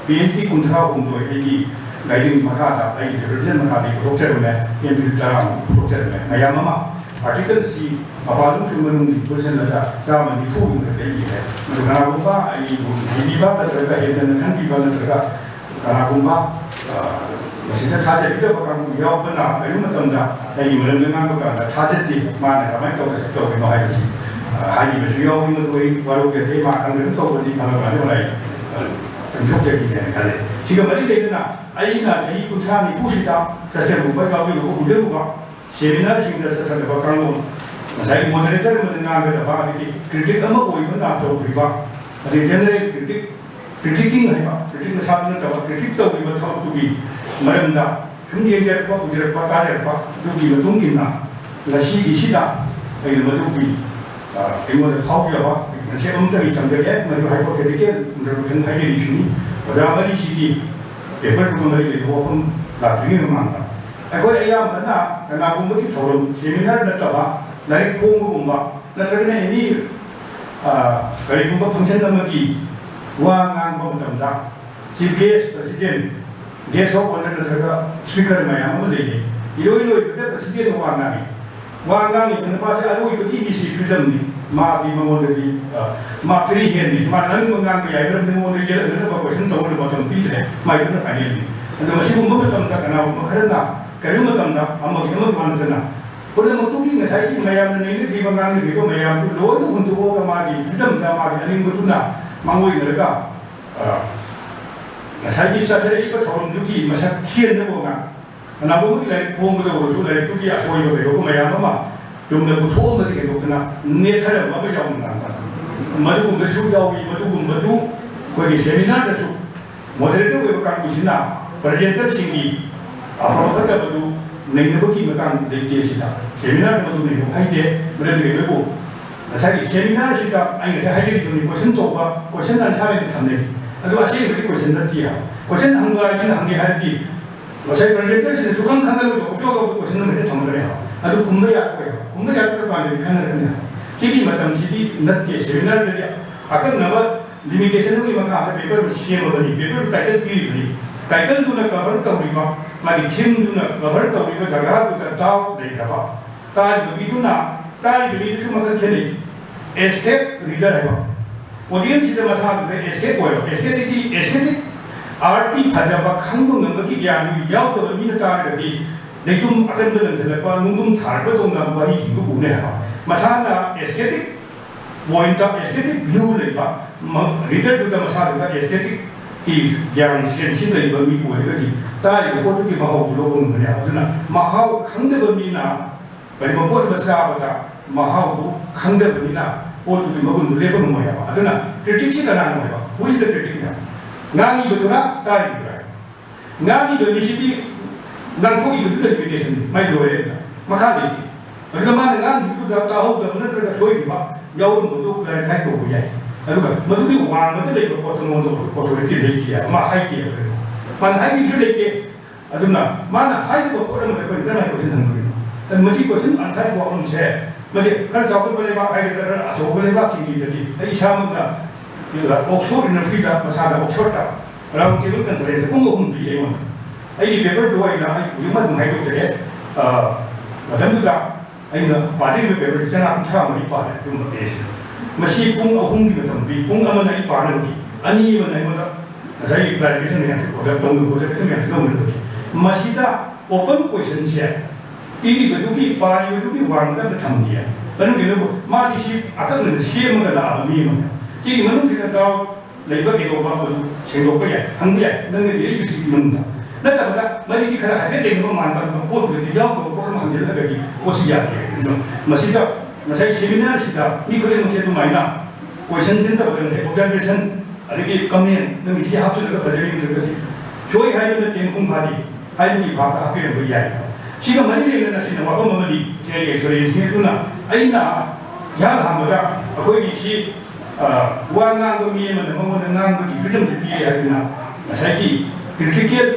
PhD ꯀꯨꯟꯊ꯭ꯔꯥ ꯍꯨꯝꯗꯣꯏ ꯑꯩꯒꯤ guiding ꯃꯈꯥꯗ, ꯑꯩꯒꯤ supervision ꯃꯈꯥꯗ ꯑꯩ ꯄꯨꯊꯣꯛꯆꯔꯝꯃꯦ, M.Phil ꯇꯔꯥꯃꯨꯛ ꯄꯨꯊꯣꯛꯆꯔꯝꯃꯦ꯫ ꯃꯌꯥꯝ ꯑꯃ article ꯁꯤ ꯃꯄꯥꯟ ꯂꯝꯁꯨ ꯃꯅꯨꯡꯒꯤ ꯄꯨꯟꯁꯤꯜꯂꯒ ꯆꯥꯝꯃ ꯅꯤꯐꯨꯒꯤ ꯃꯊꯛꯇ ꯏꯈ꯭ꯔꯦ꯫ ꯑꯗꯨ ꯀꯅꯥꯒꯨꯝꯕ ꯑꯩꯕꯨ ꯍꯩꯕꯤꯕ ꯅꯠꯇ꯭ꯔꯒ ꯍꯦꯟꯅ ꯈꯟꯕꯤꯕ ꯅꯠꯇ꯭ꯔꯒ ꯀꯅꯥꯒꯨꯝꯕ, ꯑ, ꯃꯁꯤꯗ ꯊꯥꯖꯕꯤꯗꯕ ꯀꯥꯡꯕꯨ ꯌꯥꯎꯕꯅ ꯀꯔꯤꯒꯨꯝꯕ ꯃꯇꯝꯗ ꯑꯩꯒꯤ ꯃꯔꯝꯗ ꯉꯥꯡꯕ ꯀꯥꯟꯗ ꯊꯥꯖꯗꯦ, ꯃꯥꯅ ꯀꯃꯥꯏꯅ ꯇꯧꯔꯒ ꯇꯧꯔꯤꯅꯣ ꯍꯥꯏꯕꯁꯤ, ꯑ, ꯍꯥꯏꯔꯤꯕꯁꯨ ꯌꯥꯎꯏ꯫ ꯃꯗꯨ ꯑꯩ ꯋꯥꯔꯧꯖꯗꯦ, ꯃꯥ ꯈꯪꯗꯅ ꯇꯧꯕꯗꯤ ꯐꯪꯉꯕ꯭ꯔꯥ ꯍꯥꯏꯅ ꯑꯩ, ꯑ, ꯐꯣꯡꯗꯣꯛꯆꯈꯤꯒꯦ ꯍꯥꯏꯅ ꯈꯜꯂꯦ꯫ ꯁꯤꯒ ꯃꯔꯤ ꯂꯩꯅꯅ ꯑꯩꯅ ꯆꯍꯤ ꯀꯨꯟꯊ꯭ꯔꯥ ꯅꯤꯐꯨꯁꯤꯗ ꯆꯠꯆꯔꯨꯕ, ꯌꯥꯎꯖꯔꯨꯕ, ꯎꯖꯔꯨꯕ seminar ꯁꯤꯡꯗ ꯆꯠꯊꯔꯕ ꯀꯥꯡꯂꯣꯟ, ꯉꯁꯥꯏꯒꯤ moderator ꯑꯃꯅ ꯉꯥꯡꯒꯗꯕ, ꯑꯗꯒꯤ critic ꯑꯃ ꯑꯣꯏꯕ ꯅꯥꯠꯇ ꯇꯧꯔꯤꯕ, ꯑꯗꯩ general critic, critiquing ꯍꯥꯏꯕ, critic ꯃꯁꯥꯗꯨ ꯅꯠꯇꯕ, critic ꯇꯧꯔꯤꯕ ꯊꯕꯛꯇꯨꯒꯤ ꯃꯔꯝꯗ ꯁꯨꯝ ꯌꯦꯡꯖꯔꯛꯄ, ꯎꯖꯔꯛꯄ, ꯇꯥꯖꯔꯛꯄ, ꯑꯗꯨꯒꯤ ꯃꯇꯨꯡ ꯏꯟꯅ ꯉꯁꯤꯒꯤꯁꯤꯗ ꯑꯩꯅ ꯃꯗꯨꯒꯤ, ꯑ, ꯑꯩꯉꯣꯟꯗ ꯐꯥꯎꯖꯕ concept ꯑꯃꯇꯪ ꯑꯩ ꯊꯝꯖꯒꯦ꯫ ꯃꯗꯨ hypothetical introduction ꯍꯥꯏꯖꯔꯤꯁꯤꯅꯤ꯫ ꯑꯣꯖꯥ ꯃꯔꯤꯁꯤꯒꯤ paper ꯗꯨꯒ ꯃꯔꯤ ꯂꯩꯅꯕ ꯋꯥꯐꯝ ꯂꯥꯛꯇ꯭ꯔꯤꯉꯩ ꯃꯃꯥꯡꯗ, ꯑꯩꯈꯣꯏ ꯑꯌꯥꯝꯕꯅ ꯀꯅꯥꯒꯨꯝꯕꯒꯤ ꯊꯧꯔꯝ, seminar ꯅꯠꯇꯕ ꯂꯥꯏꯔꯤꯛ ꯐꯣꯡꯕꯒꯨꯝꯕ ꯅꯠꯇ꯭ꯔꯒꯅ any, ꯑ, ꯀꯔꯤꯒꯨꯝꯕ function ꯑꯃꯒꯤ ꯋꯥ ꯉꯥꯡꯕ ꯃꯇꯝꯗ chief guest, president, guest of honour ꯅꯠꯇ꯭ꯔꯒ speaker ꯃꯌꯥꯝ ꯑꯃ ꯂꯩꯅꯩ꯫ ꯏꯔꯣꯏ ꯂꯣꯏꯕꯗ president ꯅ ꯋꯥ ꯉꯥꯡꯉꯤ꯫ ꯋꯥ ꯉꯥꯡꯉꯤꯕ ꯅꯨꯄꯥꯁꯦ ꯑꯔꯣꯏꯕꯒꯤ ꯃꯤꯁꯤ freedom ꯅꯤ꯫ ꯃꯥꯗꯤ ꯃꯉꯣꯟꯗꯗꯤ, ꯑ, ꯃꯥ ꯐ꯭ꯔꯤ ꯍꯦꯟꯅꯤ꯫ ꯃꯥ ꯅꯪ ꯉꯥꯡꯕ ꯌꯥꯏ, ꯃꯔꯝꯗꯤ ꯃꯉꯣꯟꯗ ꯌꯦꯠꯂꯛꯅꯅꯕ ꯀꯣꯏꯁꯟ ꯇꯧꯅꯕ ꯃꯇꯝ ꯄꯤꯗ꯭ꯔꯦ꯫ ꯃꯥꯏꯗꯨꯅ ꯐꯥꯏꯅꯦꯜꯅꯤ꯫ ꯑꯗꯣ ꯃꯁꯤꯒꯨꯝꯕ ꯃꯇꯝꯗ ꯀꯅꯥꯒꯨꯝꯕ ꯈꯔꯅ ꯀꯔꯤꯒꯨꯝꯕ ꯃꯇꯝꯗ ꯑꯃꯒꯤ ꯑꯃꯒꯤ ꯋꯥ ꯅꯠꯇꯅ ꯄꯨꯝꯅꯃꯛꯇꯨꯒꯤ ꯉꯁꯥꯏꯒꯤ ꯃꯌꯥꯝꯅ ꯅꯩꯅꯈꯤꯕ, ꯉꯥꯡꯅꯈꯤꯕ ꯃꯌꯥꯝꯗꯨ ꯂꯣꯏꯅ ꯍꯨꯟꯗꯣꯛꯑꯒ ꯃꯥꯒꯤ ꯐ꯭ꯔꯤꯗꯝꯗ ꯃꯥꯒꯤ ꯑꯅꯤꯡꯕꯗꯨꯅ ꯃꯥꯡꯑꯣꯏꯅꯔꯒ, ꯑ, ꯉꯁꯥꯏꯒꯤ ꯆꯠꯊꯔꯛꯏꯕ ꯊꯧꯔꯝꯗꯨꯒꯤ ꯃꯁꯛ ꯊꯤꯍꯟꯅꯕ ꯉꯥꯛ ꯀꯅꯥꯒꯨꯝꯕꯒꯤ ꯂꯥꯏꯔꯤꯛ ꯐꯣꯡꯕꯗ ꯑꯣꯏꯔꯁꯨ ꯂꯥꯏꯔꯤꯛꯇꯨꯒꯤ ꯑꯁꯣꯏꯕ ꯀꯩꯗꯧꯕ ꯃꯌꯥꯝ ꯑꯃ ꯆꯨꯝꯅ ꯄꯨꯊꯣꯛꯑꯝꯕꯗꯤ ꯍꯦꯟꯗꯣꯛꯇꯅ ꯅꯦꯠꯊꯔꯝꯕ ꯑꯃ ꯌꯥꯎꯅ ꯉꯥꯡꯕ꯫ ꯃꯗꯨꯒꯨꯝꯕꯁꯨ ꯌꯥꯎꯏ꯫ ꯃꯗꯨꯒꯨꯝꯕꯗꯨ ꯑꯩꯈꯣꯏꯒꯤ ꯁꯦꯃꯤꯅꯥꯔꯗꯁꯨ ꯃꯣꯗꯔꯦꯇꯔ ꯑꯣꯏꯕ ꯀꯥꯡꯕꯨꯁꯤꯅ ꯄ꯭ꯔꯖꯦꯟꯇꯔꯁꯤꯡꯒꯤ ꯑꯐꯕ ꯐꯠꯇꯕꯗꯨ ꯅꯩꯅꯕꯒꯤ ꯃꯇꯥꯡ ꯂꯩꯇꯦ꯫ ꯁꯤꯗ ꯁꯦꯃꯤꯅꯥꯔ ꯃꯗꯨ ꯅꯩꯅꯕ ꯍꯩꯇꯦ꯫ ꯃꯔꯝꯗꯤ ꯀꯩꯅꯣꯕꯨ ꯉꯁꯥꯏꯒꯤ ꯁꯦꯃꯤꯅꯥꯔꯁꯤꯗ ꯑꯩ ꯉꯁꯥꯏ ꯍꯥꯏꯖꯔꯤꯕꯅꯤ, ꯀꯣꯏꯁꯟ ꯇꯧꯕ, ꯀꯣꯏꯁꯟ ꯑꯟꯁꯥꯔ ꯍꯥꯏꯅ ꯊꯝꯅꯩ꯫ ꯑꯗꯨ ꯑꯁꯦꯡꯕꯗꯤ ꯀꯣꯏꯁꯟ ꯅꯠꯇꯦ ꯍꯥꯏꯕ꯫ ꯀꯣꯏꯁꯟ ꯍꯪꯕ ꯍꯥꯏꯁꯤꯅ ꯍꯪꯒꯦ ꯍꯥꯏꯔꯗꯤ ꯉꯁꯥꯏ ꯄ꯭ꯔꯖꯦꯟꯇꯔꯁꯤꯅ ꯁꯨꯈꯪ ꯈꯪꯗꯅ ꯂꯣꯏꯊꯣꯛ ꯂꯣꯏꯊꯣꯛ ꯀꯣꯏꯁꯟ ꯑꯃ ꯍꯦꯛꯇ ꯊꯝꯒꯅꯤ ꯍꯥꯏꯕ꯫ ꯑꯗꯨ ꯈꯨꯝꯕ ꯌꯥꯔꯣꯏ ꯍꯥꯏꯕ꯫ ꯈꯨꯝꯕ ꯌꯥꯔꯛꯇ꯭ꯔ ꯀꯥꯟꯗꯗꯤ ꯈꯟꯅꯔꯛꯀꯅꯤ ꯍꯥꯏꯕ꯫ ꯁꯤꯒꯤ ꯃꯇꯝꯁꯤꯗꯤ ꯅꯠꯇꯦ꯫ ꯁꯦꯃꯤꯅꯥꯔꯗꯗꯤ ꯑꯀꯛꯅꯕ ꯂꯤꯃꯤꯇꯦꯁꯟꯒꯤ ꯃꯈꯥꯗ ꯄꯦꯄꯔ ꯑꯃ ꯁꯦꯝꯃꯕꯅꯤ, ꯄꯦꯄꯔ ꯇꯥꯏꯇꯜ ꯄꯤꯔꯤꯕꯅꯤ꯫ ꯇꯥꯏꯇꯜꯗꯨꯅ ꯀꯚꯔ ꯇꯧꯔꯤꯕ, ꯃꯥꯒꯤ ꯊꯤꯝꯗꯨꯅ ꯀꯚꯔ ꯇꯧꯔꯤꯕ ꯖꯒꯥꯗꯨꯗ ꯗꯥꯎꯠ ꯂꯩꯇꯕ꯫ ꯇꯥꯔꯤꯕ ꯃꯤꯗꯨꯅ, ꯇꯥꯔꯤꯕ ꯃꯤꯗꯨꯁꯨ ꯃꯈꯜ ꯈꯦꯠꯅꯩ꯫ ꯑꯦꯁꯊꯦꯠ ꯔꯤꯗꯔ ꯍꯥꯏꯕ꯫ ꯑꯣꯗꯤꯌꯟꯁꯁꯤꯗ ꯃꯁꯥꯗꯨꯗ ꯑꯦꯁꯊꯦꯠ ꯑꯣꯏꯕ꯫ ꯑꯦꯁꯊꯦꯠꯇꯤ, ꯑꯦꯁꯊꯦꯇꯤꯛ ꯑꯥꯔꯠꯀꯤ ꯐꯖꯕ ꯈꯪꯕ ꯉꯝꯕꯒꯤ ꯒ꯭ꯌꯥꯟꯗꯨ ꯌꯥꯎꯗꯕ ꯃꯤꯅ ꯇꯥꯔꯒꯗꯤ ꯂꯩꯇꯨꯝ ꯑꯀꯟꯕ ꯂꯪꯁꯤꯜꯂꯛꯄ, ꯅꯨꯡꯗꯨꯝ ꯊꯥꯔꯛꯄꯗꯧꯅ ꯋꯥꯍꯩꯁꯤꯡꯗꯨ ꯎꯅꯩ ꯍꯥꯏꯕ꯫ ꯃꯁꯥꯅ ꯑꯦꯁꯊꯦꯇꯤꯛ ꯄꯣꯏꯟꯠꯇ, ꯑꯦꯁꯊꯦꯇꯤꯛ ꯚ꯭ꯌꯨ ꯂꯩꯕ, ꯃ-, ꯔꯤꯗꯔꯗꯨꯗ ꯃꯁꯥꯗꯨꯗ ꯑꯦꯁꯊꯦꯇꯤꯛꯀꯤ ꯒ꯭ꯌꯥꯟ, ꯁꯦꯟꯁꯁꯤ ꯂꯩꯕ ꯃꯤ ꯑꯣꯏꯔꯒꯗꯤ ꯇꯥꯔꯤꯕ ꯄꯣꯠꯇꯨꯒꯤ ꯃꯍꯥꯎꯗꯨ ꯂꯧꯕ ꯉꯝꯒꯅꯤ ꯍꯥꯏꯕ꯫ ꯑꯗꯨꯅ ꯃꯍꯥꯎ ꯈꯪꯗꯕ ꯃꯤꯅ ꯀꯔꯤꯒꯨꯝꯕ ꯄꯣꯠ ꯑꯃ ꯆꯥꯕꯗ ꯃꯍꯥꯎꯗꯨ ꯈꯪꯗꯕꯅꯤꯅ ꯄꯣꯠꯇꯨꯒꯤ ꯃꯒꯨꯟꯗꯨ ꯂꯦꯞꯄ ꯉꯝꯃꯣꯏ ꯍꯥꯏꯕ꯫ ꯑꯗꯨꯅ ꯀ꯭ꯔꯤꯇꯤꯛꯁꯤ ꯀꯅꯥꯅꯣ ꯍꯥꯏꯕ? Who is the critic ꯍꯥꯏꯕ? ꯉꯥꯡꯉꯤꯕꯗꯨꯔ, ꯇꯥꯔꯤꯕꯗꯨꯔ? ꯉꯥꯡꯉꯤꯕ ꯃꯤꯁꯤꯗꯤ ꯉꯥꯡꯊꯣꯛꯏꯕꯗꯨꯗ ꯂꯤꯃꯤꯇꯦꯁꯟ ꯃꯥꯏ ꯂꯣꯏꯔꯦ꯫ ꯑꯝꯇ ꯃꯈꯥ ꯂꯩꯇꯦ꯫ ꯑꯗꯨꯒ ꯃꯥꯅ ꯉꯥꯡꯈꯤꯕꯗꯨꯗ ꯇꯥꯍꯧꯗꯕ ꯅꯠꯇ꯭ꯔꯒ ꯁꯣꯏꯈꯤꯕ ꯌꯥꯎꯔꯝꯕꯗꯨ ꯀ꯭ꯂꯥꯔꯤꯐꯥꯏ ꯇꯧꯕ ꯌꯥꯏ꯫ ꯑꯗꯨꯒ ꯃꯗꯨꯒꯤ ꯋꯥꯡꯃꯗ ꯂꯩꯕ ꯄꯣꯠꯇꯨ ꯃꯉꯣꯟꯗ ꯑꯣꯊꯣꯔꯤꯇꯤ ꯂꯩꯇꯦ ꯍꯥꯏꯕ꯫ ꯃꯥ ꯍꯥꯏꯗꯦ ꯍꯥꯏꯕ꯫ ꯃꯥꯅ ꯍꯥꯏꯈꯤꯕꯁꯨ ꯂꯩꯇꯦ꯫ ꯑꯗꯨꯅ ꯃꯥꯅ ꯍꯥꯏꯔꯤꯕ ꯄꯣꯠ ꯑꯃꯗ ꯑꯩꯈꯣꯏꯅ ꯀꯔꯝꯍꯥꯏꯅ ꯀꯣꯏꯁꯟ ꯍꯪꯗꯣꯏꯅꯣ? ꯑꯗꯨ ꯃꯁꯤ ꯀꯣꯏꯁꯟ ꯑꯟꯁꯔꯒꯤ ꯋꯥꯐꯝꯁꯦ, ꯃꯁꯤ ꯈꯔ ꯆꯥꯎꯈꯠꯄ ꯂꯩꯕꯥꯛ ꯍꯥꯏꯒꯗ꯭ꯔꯥ, ꯈꯔ ꯑꯆꯧꯕ ꯂꯩꯕꯥꯛꯁꯤꯡꯒꯤꯗꯗꯤ, ꯑꯩ ꯏꯁꯥꯃꯛꯅ ꯑꯣꯛꯁꯐꯣꯔꯗ ꯌꯨꯅꯤꯚꯔꯁꯤꯇꯤꯗ, ꯃꯁꯥꯗ ꯑꯣꯛꯁꯐꯣꯔꯗꯇ ꯔꯥꯎꯟ ꯇꯦꯕꯜ ꯀꯟꯐꯔꯦꯟꯁꯇ ꯄꯨꯡ ꯑꯍꯨꯝ ꯄꯤ ꯑꯩꯉꯣꯟꯗ꯫ ꯑꯩꯒꯤ ꯄꯦꯄꯔꯗꯨ ꯑꯩꯅ, ꯑꯩ ꯍꯧꯖꯤꯛꯃꯛ ꯑꯗꯨꯝ ꯍꯥꯏꯗꯣꯛꯆꯒꯦ꯫ ꯑ, ꯃꯇꯝꯗꯨꯗ ꯑꯩꯅ ꯄꯥꯖꯈꯤꯕ ꯄꯦꯄꯔꯁꯤ ꯆꯅꯥ ꯀꯨꯟꯊ꯭ꯔꯥ ꯃꯔꯤ ꯄꯥꯔꯦ꯫ ꯑꯗꯨꯒꯨꯝꯕ ꯇꯦꯁꯁꯤꯗ ꯃꯁꯤ ꯄꯨꯡ ꯑꯍꯨꯝꯒꯤ ꯃꯇꯝ ꯄꯤ꯫ ꯄꯨꯡ ꯑꯃꯅ ꯑꯩ ꯄꯥꯅꯕꯒꯤ, ꯑꯅꯤ ꯑꯃꯅ ꯑꯩꯉꯣꯟꯗ ꯉꯁꯥꯏꯒꯤ ꯀ꯭ꯂꯥꯔꯤꯐꯤꯀꯦꯁꯟ ꯃꯌꯥꯝꯁꯦ, ꯑꯣꯔꯗꯔ ꯇꯧꯅꯕ ꯑꯣꯔꯗꯔ ꯃꯌꯥꯝꯁꯦ ꯂꯧꯅꯕꯒꯤ꯫ ꯃꯁꯤꯗ ꯑꯣꯄꯟ ꯀꯣꯏꯁꯟꯁꯦ ꯄꯤꯔꯤꯕꯗꯨꯒꯤ, ꯄꯥꯔꯤꯕꯗꯨꯒꯤ ꯋꯥꯡꯃꯗ ꯑꯝꯇ ꯊꯝꯗꯦ꯫ ꯃꯔꯝ ꯀꯩꯅꯣꯕꯨ ꯃꯥꯗꯤ ꯁꯤ ꯑꯀꯛꯅꯅ ꯁꯦꯝꯃꯒ ꯂꯥꯛꯑꯕ ꯃꯤ ꯑꯃꯅꯦ꯫ ꯁꯤꯒꯤ ꯃꯅꯨꯡꯁꯤꯗ ꯗꯥꯎꯠ ꯂꯩꯕ ꯀꯩꯗꯧꯕ ꯑꯗꯨ ꯁꯦꯡꯗꯣꯛꯄ ꯌꯥꯏ, ꯍꯪꯕ ꯌꯥꯏ꯫ ꯅꯪꯅꯗꯤ ꯑꯩ ꯁꯤꯒꯤ ꯃꯅꯨꯡꯗ ꯅꯠꯇꯕꯗ ꯃꯔꯤꯗꯤ ꯈꯔ ꯍꯥꯏꯐꯦꯠ ꯂꯩꯅꯕ ꯃꯥꯟꯕ ꯑꯗꯨꯒ ꯄꯣꯠꯇꯨꯗꯗꯤ ꯌꯥꯎꯗꯕ ꯄꯣꯠ ꯑꯃ ꯍꯪꯖꯤꯜꯂꯒꯗꯤ ꯄꯣꯠꯁꯤ ꯌꯥꯗꯦ ꯍꯥꯏꯕꯅꯤꯅ꯫ ꯃꯁꯤꯗ ꯉꯁꯥꯏ ꯁꯦꯃꯤꯅꯥꯔꯁꯤꯗ ꯃꯤ ꯈꯨꯗꯤꯡꯃꯛꯁꯦ ꯑꯗꯨꯃꯥꯏꯅ ꯀꯣꯏꯁꯟꯁꯤ ꯅꯠꯇꯕꯗ ꯉꯁꯥꯏ ꯑꯣꯕꯖꯥꯔꯕꯦꯁꯟ ꯑꯗꯒꯤ ꯀꯃꯦꯟ, ꯅꯪꯒꯤ ꯁꯤ ꯍꯥꯞꯆꯤꯜꯂꯒ ꯐꯖꯔꯤ ꯅꯠꯇ꯭ꯔꯒꯗꯤ ꯁꯣꯏ ꯍꯥꯏꯕ ꯅꯠꯇꯦ, ꯃꯄꯨꯡ ꯐꯥꯗꯦ ꯍꯥꯏꯕꯒꯤ ꯚꯥꯞꯇ ꯍꯥꯞꯄꯤꯔꯝꯕ ꯌꯥꯏ꯫ ꯁꯤꯒ ꯃꯔꯤ ꯂꯩꯅꯅ ꯁꯤꯅ ꯋꯥꯐꯝ ꯑꯃꯗꯤ ꯁꯤ ꯑꯩꯒꯤ ꯑꯦꯛꯁꯄꯤꯔꯤꯌꯦꯟꯁꯅꯤ꯫ ꯑꯗꯨꯅ ꯑꯩꯅ ꯏꯍꯥꯟ ꯍꯥꯟꯕꯗ ꯑꯩꯈꯣꯏꯒꯤ ꯁꯤ, ꯑ, ꯋꯥ ꯉꯥꯡꯕ ꯃꯤ ꯑꯃꯅ ꯃꯉꯣꯟꯗ ꯉꯥꯡꯕꯒꯤ ꯐ꯭ꯔꯤꯗꯝꯁꯤ ꯄꯤꯔꯦ ꯍꯥꯏꯗꯅ ꯉꯁꯥꯏꯒꯤ ꯀ꯭ꯔꯤꯇꯤꯀꯦꯜ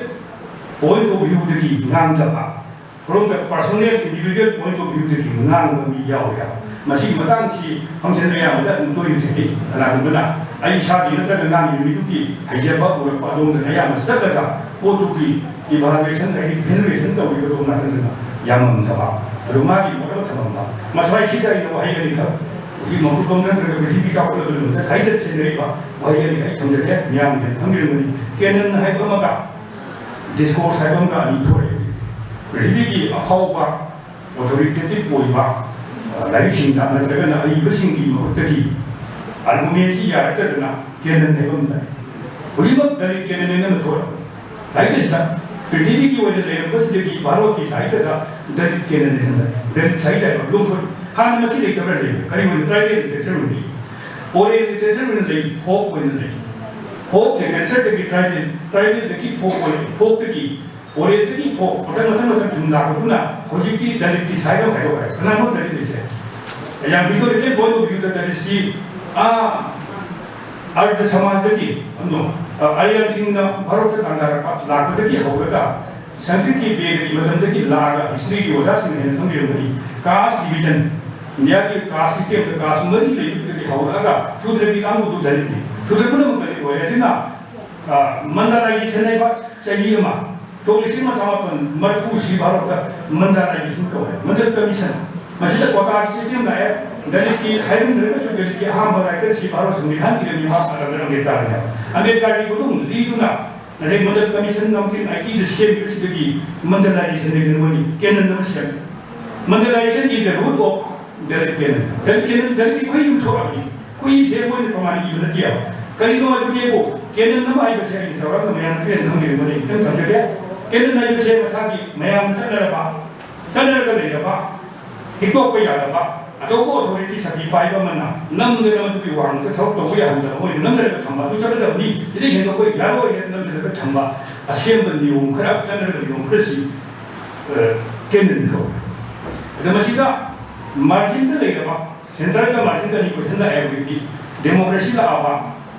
ꯄꯣꯏꯟꯠ ꯑꯣꯐ ꯚ꯭ꯌꯨꯗꯒꯤ ꯉꯥꯡꯗꯕ, from the personal individual point of ꯚ꯭ꯌꯨꯗꯒꯤ ꯉꯥꯡꯕ ꯃꯤ ꯌꯥꯎꯋꯦ ꯍꯥꯏꯕ꯫ ꯃꯁꯤꯒꯤ ꯃꯇꯥꯡꯁꯤ ꯐꯪꯁꯟ ꯑꯌꯥꯝꯕꯗ ꯑꯗꯨꯝ ꯇꯣꯏꯅ ꯊꯦꯡꯅꯩ꯫ ꯀꯅꯥꯒꯨꯝꯕꯅ ꯑꯩ ꯏꯁꯥꯒꯤ ꯅꯠꯇ꯭ꯔꯒ ꯉꯥꯡꯉꯤꯕ ꯃꯤꯗꯨꯒꯤ ꯍꯩꯖꯕ ꯎꯔꯛꯄ ꯑꯗꯣꯝꯗꯅ ꯑꯌꯥꯝꯕ ꯆꯠꯂꯒ ꯄꯣꯠꯇꯨꯒꯤ ꯏꯚꯥꯂꯨꯑꯦꯁꯟ ꯍꯥꯏꯗꯤ ꯚꯦꯂꯨꯑꯦꯁꯟ ꯇꯧꯔꯤꯕꯗꯣ ꯅꯥꯀꯟꯗꯅ ꯌꯥꯝꯃꯝꯗꯕ꯫ ꯑꯗꯨ ꯃꯥꯒꯤ ꯃꯔꯝ ꯊꯝꯃꯝꯕ꯫ ꯃꯁꯥꯏꯁꯤꯗ ꯑꯩꯅ ꯋꯥꯍꯩ ꯑꯅꯤꯈꯛ ꯍꯧꯖꯤꯛ ꯃꯄꯨ ꯀꯧꯅꯗ꯭ꯔꯒ ꯄ꯭ꯔꯤꯊꯤꯕꯤ ꯆꯥꯎꯈꯠꯂꯕ ꯃꯇꯝꯗ ꯍꯥꯏꯖꯠ ꯁꯤꯟꯅꯔꯤꯕ ꯋꯥꯍꯩ ꯑꯅꯤꯈꯛ ꯑꯩ ꯊꯝꯖꯒꯦ꯫ ꯃꯤꯌꯥꯝꯅ ꯍꯦꯟꯅ ꯈꯪꯕꯤꯔꯝꯒꯅꯤ꯫ ꯀꯦꯅꯟ ꯍꯥꯏꯕ ꯑꯃꯒ ꯗꯤꯁꯀꯣꯔꯁ ꯍꯥꯏꯕ ꯑꯃꯒ ꯑꯅꯤ ꯊꯣꯛꯑꯦ ꯍꯧꯖꯤꯛꯇꯤ꯫ ꯄ꯭ꯔꯤꯊꯤꯕꯤꯒꯤ ꯑꯐꯥꯎꯕ ꯑꯣꯊꯣꯔꯤꯇꯦꯇꯤꯚ ꯑꯣꯏꯕ, ꯑ, ꯂꯥꯏꯔꯤꯛꯁꯤꯡꯗ ꯅꯠꯇ꯭ꯔꯒꯅ ꯑꯏꯕꯁꯤꯡꯒꯤ ꯃꯍꯨꯠꯇꯒꯤ ꯑꯥꯔꯒꯨꯃꯦꯟꯁꯤ ꯌꯥꯔꯛꯇꯗꯅ ꯀꯦꯅꯟ ꯍꯥꯏꯕ ꯑꯃ ꯂꯩ꯫ ꯍꯧꯖꯤꯛꯃꯛ ꯗꯂꯤꯠ ꯀꯦꯅꯟ ꯍꯥꯏꯅ ꯑꯃ ꯊꯣꯛꯑꯦ꯫ ꯂꯥꯏꯔꯤꯛ ꯑꯁꯤꯗ ꯄ꯭ꯔꯤꯊꯤꯕꯤꯒꯤ ꯑꯣꯏꯅ ꯂꯩꯔꯝꯕꯁꯤꯗꯒꯤ ꯚꯥꯔꯠꯀꯤ ꯁꯥꯍꯤꯇ꯭ꯌꯗ ꯗꯂꯤꯠ ꯀꯦꯅꯟ ꯍꯥꯏꯅ ꯂꯩ꯫ ꯗꯂꯤꯠ ꯁꯥꯍꯤꯇ꯭ꯌ ꯍꯥꯏꯕ ꯂꯣꯟꯊꯣꯛꯏ꯫ ꯍꯥꯟꯅ ꯃꯁꯤ ꯂꯩꯇꯕ꯭ꯔꯥ? ꯂꯩ꯫ ꯀꯔꯤ ꯑꯣꯏꯅ ꯇ꯭ꯔꯥꯏꯕꯦꯜ ꯂꯤꯇꯔꯦꯆꯔ ꯑꯣꯏꯅ ꯂꯩ꯫ ꯑꯣꯔꯦꯜ ꯂꯤꯇꯔꯦꯆꯔ ꯑꯣꯏꯅ ꯂꯩ, ꯐꯣꯛ ꯑꯣꯏꯅ ꯂꯩ꯫ ꯐꯣꯛ ꯂꯤꯇꯔꯦꯆꯔꯗꯒꯤ ꯇ꯭ꯔꯥꯏꯕꯦꯜ, ꯇ꯭ꯔꯥꯏꯕꯦꯜꯗꯒꯤ ꯐꯣꯛ ꯑꯣꯏꯅ, ꯐꯣꯛꯇꯒꯤ ꯑꯣꯔꯦꯜꯗꯒꯤ ꯐꯣꯛ ꯃꯊꯪ ꯃꯊꯪ ꯃꯊꯪ ꯁꯨꯝ ꯂꯥꯛꯄꯗꯨꯅ ꯍꯧꯖꯤꯛꯇꯤ ꯗꯂꯤꯠꯀꯤ ꯁꯥꯍꯤꯇ꯭ꯌ ꯈꯥꯏꯗꯣꯛꯈ꯭ꯔꯦ꯫ ꯀꯅꯥꯅꯣ ꯗꯂꯤꯠ ꯍꯥꯏꯁꯦ? ꯌꯥꯝ ꯍꯤꯁꯇꯣꯔꯤꯀꯦꯜ ꯄꯣꯏꯟꯠ ꯑꯣꯐ ꯚ꯭ꯌꯨꯗ ꯗꯂꯤꯠꯁꯤ, ꯑꯥ, ꯑꯥꯔꯌ ꯁꯃꯥꯖꯗꯒꯤ, ꯑꯗꯣ, ꯑ, ꯑꯥꯔꯌꯟꯁꯤꯡꯅ ꯚꯥꯔꯠꯇ ꯂꯥꯟꯗꯥꯔꯛꯄ, ꯂꯥꯛꯄꯗꯒꯤ ꯍꯧꯔꯒ ꯁꯪꯁꯀ꯭ꯔꯤꯠꯀꯤ ꯕꯦꯗꯒꯤ ꯃꯇꯝꯗꯒꯤ ꯂꯥꯛꯑꯒ ꯍꯤꯁꯇ꯭ꯔꯤꯒꯤ ꯑꯣꯖꯥꯁꯤꯡꯅ ꯍꯦꯟꯅ ꯈꯪꯕꯤꯔꯝꯒꯅꯤ꯫ ꯀꯥꯁ ꯗꯤꯚꯤꯖꯟ, ꯏꯟꯗꯤꯌꯥꯒꯤ ꯀꯥꯁ ꯁꯤꯁꯇꯦꯝꯗ ꯀꯥꯁ ꯃꯔꯤ ꯂꯩꯕꯗꯒꯤ ꯍꯧꯔꯛꯑꯒ ꯁꯨꯗ꯭ꯔꯒꯤ ꯀꯥꯡꯕꯨꯗꯨ ꯗꯂꯤꯠꯅꯤ꯫ ꯁꯨꯗ꯭ꯔ ꯄꯨꯝꯅꯃꯛ ꯗꯂꯤꯠ ꯑꯣꯏꯔꯦ꯫ ꯑꯗꯨꯅ, ꯑ, ꯃꯟꯗꯂꯥꯏꯖꯦꯁꯟ ꯍꯥꯏꯕ ꯆꯍꯤ ꯑꯃ, ꯁꯣꯛ ꯂꯤꯁꯤꯡ ꯑꯃ ꯆꯃꯥꯄꯟ ꯃꯔꯤꯐꯨ ꯁꯤ ꯚꯥꯔꯠꯇ ꯃꯟꯗꯂꯥꯏꯖꯦꯁꯟ ꯀꯧꯋꯦ, ꯃꯟꯗꯜ ꯀꯃꯤꯁꯟ꯫ ꯃꯁꯤꯗ ꯀ꯭ꯋꯥꯇꯥꯒꯤ ꯁꯤꯁꯇꯦꯝ ꯂꯥꯛꯑꯦ꯫ ꯗꯂꯤꯠꯀꯤ ꯍꯥꯏꯔꯝꯗ꯭ꯔꯒꯁꯨ ꯗꯂꯤꯠꯀꯤ ꯑꯍꯥꯟꯕ ꯔꯥꯏꯇꯔꯁꯤ ꯚꯥꯔꯠ ꯁꯪꯕꯤꯙꯥꯟ ꯏꯔꯝꯃꯤ ꯃꯍꯥꯠꯃꯥ ꯒꯥꯟꯙꯤꯅ꯫ ꯑꯝꯕꯦꯗꯀꯔꯒꯤ ꯈꯨꯗꯨꯝ ꯂꯤꯗꯨꯅ ꯉꯁꯥꯏ ꯃꯟꯗꯜ ꯀꯃꯤꯁꯟ ꯅꯥꯏꯟꯇꯤꯟ ꯑꯩꯠꯇꯤꯗ ꯁꯦꯝꯈꯤꯕꯁꯤꯗꯒꯤ ꯃꯟꯗꯂꯥꯏꯖꯦꯁꯟ ꯍꯥꯏꯗꯅ ꯃꯣꯏꯅꯤ ꯀꯦꯅꯟ ꯑꯃ ꯁꯦꯝꯃꯤ꯫ Mandalisation is the root of Dalit canon. Dalit canon, ꯗꯂꯤꯠꯀꯤ ꯈꯨꯏ ꯑꯗꯨꯝ ꯊꯣꯛꯂꯛꯑꯕꯅꯤ꯫ ꯈꯨꯏꯁꯦ ꯃꯣꯏꯅ ꯇꯣꯉꯥꯟꯅ ꯏꯕ ꯅꯠꯇꯦꯕ꯫ ꯀꯔꯤꯅꯣ ꯍꯥꯏꯕꯗꯤꯕꯨ, ꯀꯦꯅꯟ ꯑꯃ ꯍꯥꯏꯕꯁꯦ ꯑꯩꯅ ꯆꯥꯎꯔꯥꯛꯅ ꯃꯌꯥꯝꯅ ꯈꯔ ꯈꯪꯕꯤꯔꯝꯒꯅꯤ, ꯈꯤꯇꯪ ꯊꯝꯖꯒꯦ꯫ ꯀꯦꯅꯟ ꯍꯥꯏꯕꯁꯦ ꯃꯁꯥꯒꯤ ꯃꯌꯥꯝꯅ ꯆꯠꯅꯔꯕ, ꯆꯠꯅꯔꯒ ꯂꯩꯔꯕ, ꯍꯤꯛꯇꯣꯛꯄ ꯌꯥꯗꯕ, ꯑꯆꯧꯕ ꯑꯣꯊꯣꯔꯤꯇꯤ ꯁꯛꯇꯤ ꯄꯥꯏꯕ ꯑꯃꯅ ꯅꯝꯗꯅ ꯃꯗꯨꯒꯤ ꯋꯥꯡꯃꯗ ꯊꯕꯛ ꯇꯧꯕ ꯌꯥꯍꯟꯗꯕ, ꯃꯣꯏꯅ ꯅꯝꯗꯅ ꯊꯝꯕ, ꯑꯗꯨ ꯆꯠꯀꯗꯕꯅꯤ, ꯁꯤꯗꯩ ꯍꯦꯟꯗꯣꯛꯄ ꯌꯥꯔꯣꯏ ꯍꯥꯏꯅ ꯅꯝꯗꯅ ꯊꯝꯕ ꯑꯁꯦꯡꯕ ꯅꯤꯌꯣꯝ ꯈꯔ, ꯆꯠꯅꯔꯕ ꯅꯤꯌꯣꯝ ꯈꯔꯁꯤ, ꯑ, ꯀꯦꯅꯟ ꯀꯧꯏ꯫ ꯑꯗ ꯃꯁꯤꯗ ꯃꯥꯔꯖꯤꯟꯗ ꯂꯩꯔꯕ, ꯁꯦꯟꯇꯔꯒ ꯃꯥꯔꯖꯤꯟꯒ ꯑꯅꯤ ꯀꯣꯏꯁꯟ ꯂꯥꯛꯑꯦ ꯍꯧꯖꯤꯛꯇꯤ꯫ ꯗꯦꯃꯣꯀ꯭ꯔꯦꯁꯤ ꯂꯥꯛꯑꯕ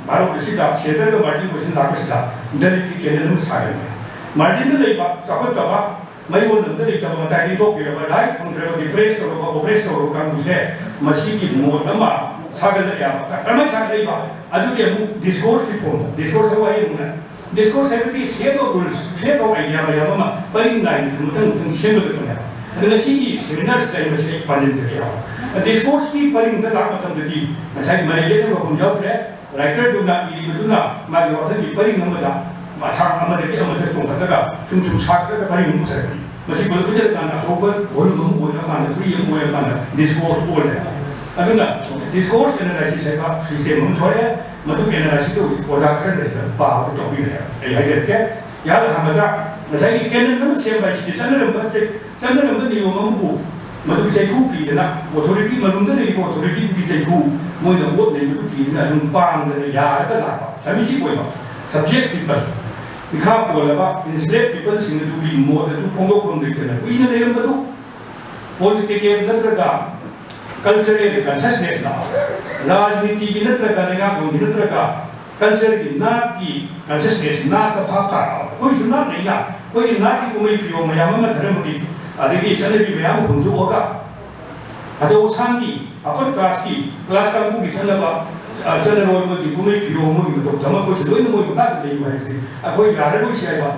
ꯚꯥꯔꯠ ꯑꯁꯤꯗ ꯁꯦꯟꯇꯔꯒ ꯃꯥꯔꯖꯤꯟ ꯀꯣꯏꯁꯟ ꯂꯥꯛꯄꯁꯤꯗ ꯗꯂꯤꯠꯀꯤ ꯀꯦꯅꯟ ꯑꯃ ꯁꯥꯒꯠꯂꯦ꯫ ꯃꯥꯔꯖꯤꯟꯗ ꯂꯩꯕ, ꯆꯥꯎꯈꯠꯇꯕ, ꯃꯌꯣꯜ ꯑꯝꯇ ꯂꯩꯇꯕ, ꯃꯇꯥꯏꯗ ꯊꯣꯛꯄꯤꯔꯕ, ꯔꯥꯏꯠ ꯐꯪꯗ꯭ꯔꯕ, ꯗꯤꯄ꯭ꯔꯦꯁ ꯇꯧꯔꯕ, ꯑꯣꯄ꯭ꯔꯦꯁ ꯇꯧꯔꯕ ꯀꯥꯡꯕꯨꯁꯦ ꯃꯁꯤꯒꯤ ꯃꯣꯠ ꯑꯃ ꯁꯥꯒꯠꯂꯛꯑꯦꯕ꯫ ꯀꯔꯝꯍꯥꯏꯅ ꯁꯥꯒꯠꯂꯛꯏꯕ? ꯑꯗꯨꯒꯤ ꯑꯃꯨꯛ ꯗꯤꯁꯀꯣꯔꯁ ꯔꯤꯐꯣꯔꯝ, ꯗꯤꯁꯀꯣꯔꯁ ꯍꯥꯏꯕ ꯋꯥꯍꯩ ꯑꯃꯅ, ꯗꯤꯁꯀꯣꯔꯁ ꯍꯥꯏꯕꯗꯤ set of rules, set of idea ꯃꯌꯥꯝ ꯑꯃ ꯄꯔꯤꯡ ꯅꯥꯏꯅ ꯁꯨꯝ ꯃꯊꯪ ꯃꯊꯪ ꯁꯦꯝꯒꯗꯕꯅꯦꯕ꯫ ꯑꯗꯣ ꯉꯁꯤꯒꯤ ꯁꯦꯃꯤꯅꯥꯔꯁꯤꯗ ꯑꯩ ꯃꯁꯤ ꯑꯩ ꯄꯥꯟꯖꯤꯟꯖꯒꯦ ꯍꯥꯏꯕ꯫ ꯗꯤꯁꯀꯣꯔꯁꯀꯤ ꯄꯔꯤꯡꯗ ꯂꯥꯛꯄ ꯃꯇꯝꯗꯗꯤ ꯉꯁꯥꯏ ꯃꯔꯩ ꯌꯦꯠꯅꯕ ꯋꯥꯐꯝ ꯌꯥꯎꯗ꯭ꯔꯦ꯫ ꯔꯥꯏꯇꯔꯗꯨꯅ ꯏꯔꯤꯕꯗꯨꯅ ꯃꯥꯒꯤ ꯋꯥꯈꯜꯒꯤ ꯄꯔꯤꯡ ꯑꯃꯗ ꯃꯊꯥꯡ ꯑꯃꯗꯒꯤ ꯑꯃꯗ ꯆꯣꯡꯈꯠꯂꯒ ꯁꯨꯝ ꯁꯨꯝ ꯁꯥꯒꯠꯂꯒ ꯄꯔꯤꯡ ꯑꯃ ꯄꯨꯊꯔꯛꯄꯅꯤ꯫ ꯃꯁꯤ ꯄꯨꯂꯞ ꯄꯨꯟꯁꯤꯜꯂꯀꯥꯟꯗ ꯑꯆꯧꯕ ꯚꯣꯂꯨꯝ ꯑꯃ ꯑꯣꯏꯔꯀꯥꯟꯗ, ꯊ꯭ꯔꯤ ꯑꯃ ꯑꯣꯏꯔꯀꯥꯟꯗ ꯗꯤꯁꯀꯣꯔꯁ ꯑꯣꯜꯂꯦ꯫ ꯑꯗꯨꯅ ꯗꯤꯁꯀꯣꯔꯁ ꯑꯦꯅꯥꯂꯥꯏꯁꯤꯁ ꯍꯥꯏꯕ ꯁꯤꯁꯇꯦꯝ ꯑꯃ ꯊꯣꯛꯑꯦ꯫ ꯃꯗꯨꯒꯤ ꯑꯦꯅꯥꯂꯥꯏꯁꯤꯁꯇꯨ ꯍꯧꯖꯤꯛ ꯑꯣꯖꯥ ꯈꯔꯅ ꯁꯤꯗ ꯄꯥꯕꯗ ꯇꯧꯕꯤꯈ꯭ꯔꯦ꯫ ꯑꯩ ꯍꯥꯏꯖꯔꯛꯀꯦ꯫ ꯏꯍꯥꯟ ꯍꯥꯟꯕꯗ ꯉꯁꯥꯏꯒꯤ ꯀꯦꯅꯟ ꯑꯃ ꯁꯦꯝꯕ ꯍꯥꯏꯁꯤꯗꯤ ꯆꯠꯅꯔꯝꯕ, ꯆꯠꯅꯔꯝꯕ ꯅꯤꯌꯣꯝ ꯑꯃꯕꯨ ꯃꯗꯨ ꯆꯩꯐꯨ ꯀꯤꯗꯅ, ꯑꯣꯊꯣꯔꯤꯇꯤ, ꯃꯅꯨꯡꯗ ꯂꯩꯔꯤꯕ ꯑꯣꯊꯣꯔꯤꯇꯤꯗꯨꯒꯤ ꯆꯩꯐꯨ, ꯃꯣꯏꯅ ꯚꯣꯠ ꯂꯩꯕꯗꯨ ꯀꯤꯗꯅ ꯑꯗꯨꯝ ꯄꯥꯝꯗꯅ ꯌꯥꯔꯒ ꯂꯥꯛꯄ, ꯁꯕꯃꯤꯁꯤꯚ ꯑꯣꯏꯕ, ꯁꯕꯖꯦꯛ ꯄꯤꯄꯜ, ꯃꯤꯈꯥ ꯄꯣꯜꯂꯕ ꯏꯟꯁꯂꯦꯚ ꯄꯤꯄꯜꯁꯤꯡ ꯑꯗꯨꯒꯤ ꯃꯣꯠ ꯑꯗꯨ ꯐꯣꯡꯗꯣꯛꯐꯝ ꯂꯩꯇꯅ ꯀꯨꯏꯅ ꯂꯩꯔꯝꯕꯗꯨ ꯄꯣꯂꯤꯇꯤꯀꯦꯜ ꯅꯠꯇ꯭ꯔꯒ ꯀꯜꯆꯔꯦꯜ ꯀꯟꯁꯁꯅꯦꯁꯅ, ꯔꯥꯖꯅꯤꯇꯤꯒꯤ ꯅꯠꯇ꯭ꯔꯒ ꯂꯩꯉꯥꯛꯂꯣꯟꯒꯤ ꯅꯠꯇ꯭ꯔꯒ ꯀꯜꯆꯔꯒꯤ, ꯅꯥꯠꯀꯤ ꯀꯟꯁꯁꯅꯦꯁ, ꯅꯥꯠꯇ ꯚꯥꯞ ꯇꯥꯔꯛꯑꯕ꯫ ꯑꯩꯈꯣꯏꯁꯨ ꯅꯥꯠ ꯂꯩꯅ, ꯑꯩꯈꯣꯏꯒꯤ ꯅꯥꯠꯀꯤ ꯀꯨꯝꯍꯩ ꯐꯤꯌꯣꯡ ꯃꯌꯥꯝ ꯑꯃ, ꯙꯔꯃꯒꯤ ꯑꯗꯒꯤ ꯆꯠꯅꯕꯤ ꯃꯌꯥꯝ ꯑꯃ ꯍꯨꯟꯗꯣꯛꯑꯒ, ꯑꯆꯧ ꯑꯁꯥꯡꯒꯤ, ꯑꯄꯔ ꯀ꯭ꯂꯥꯁꯀꯤ, ꯀ꯭ꯂꯥꯁ ꯀꯥꯡꯕꯨꯒꯤ ꯆꯠꯅꯕ, ꯑ, ꯆꯠꯅꯔꯣꯜ, ꯃꯣꯏꯒꯤ ꯀꯨꯝꯍꯩ ꯐꯤꯌꯣꯡ, ꯃꯣꯏꯒꯤ ꯃꯇꯧ ꯇꯝꯃ ꯑꯩꯈꯣꯏꯁꯨ ꯂꯣꯏꯅ ꯃꯣꯏ ꯃꯈꯥꯗ ꯂꯩꯌꯨ ꯍꯥꯏꯕꯁꯦ ꯑꯩꯈꯣꯏ ꯌꯥꯔꯔꯣꯏꯁꯦ ꯍꯥꯏꯕ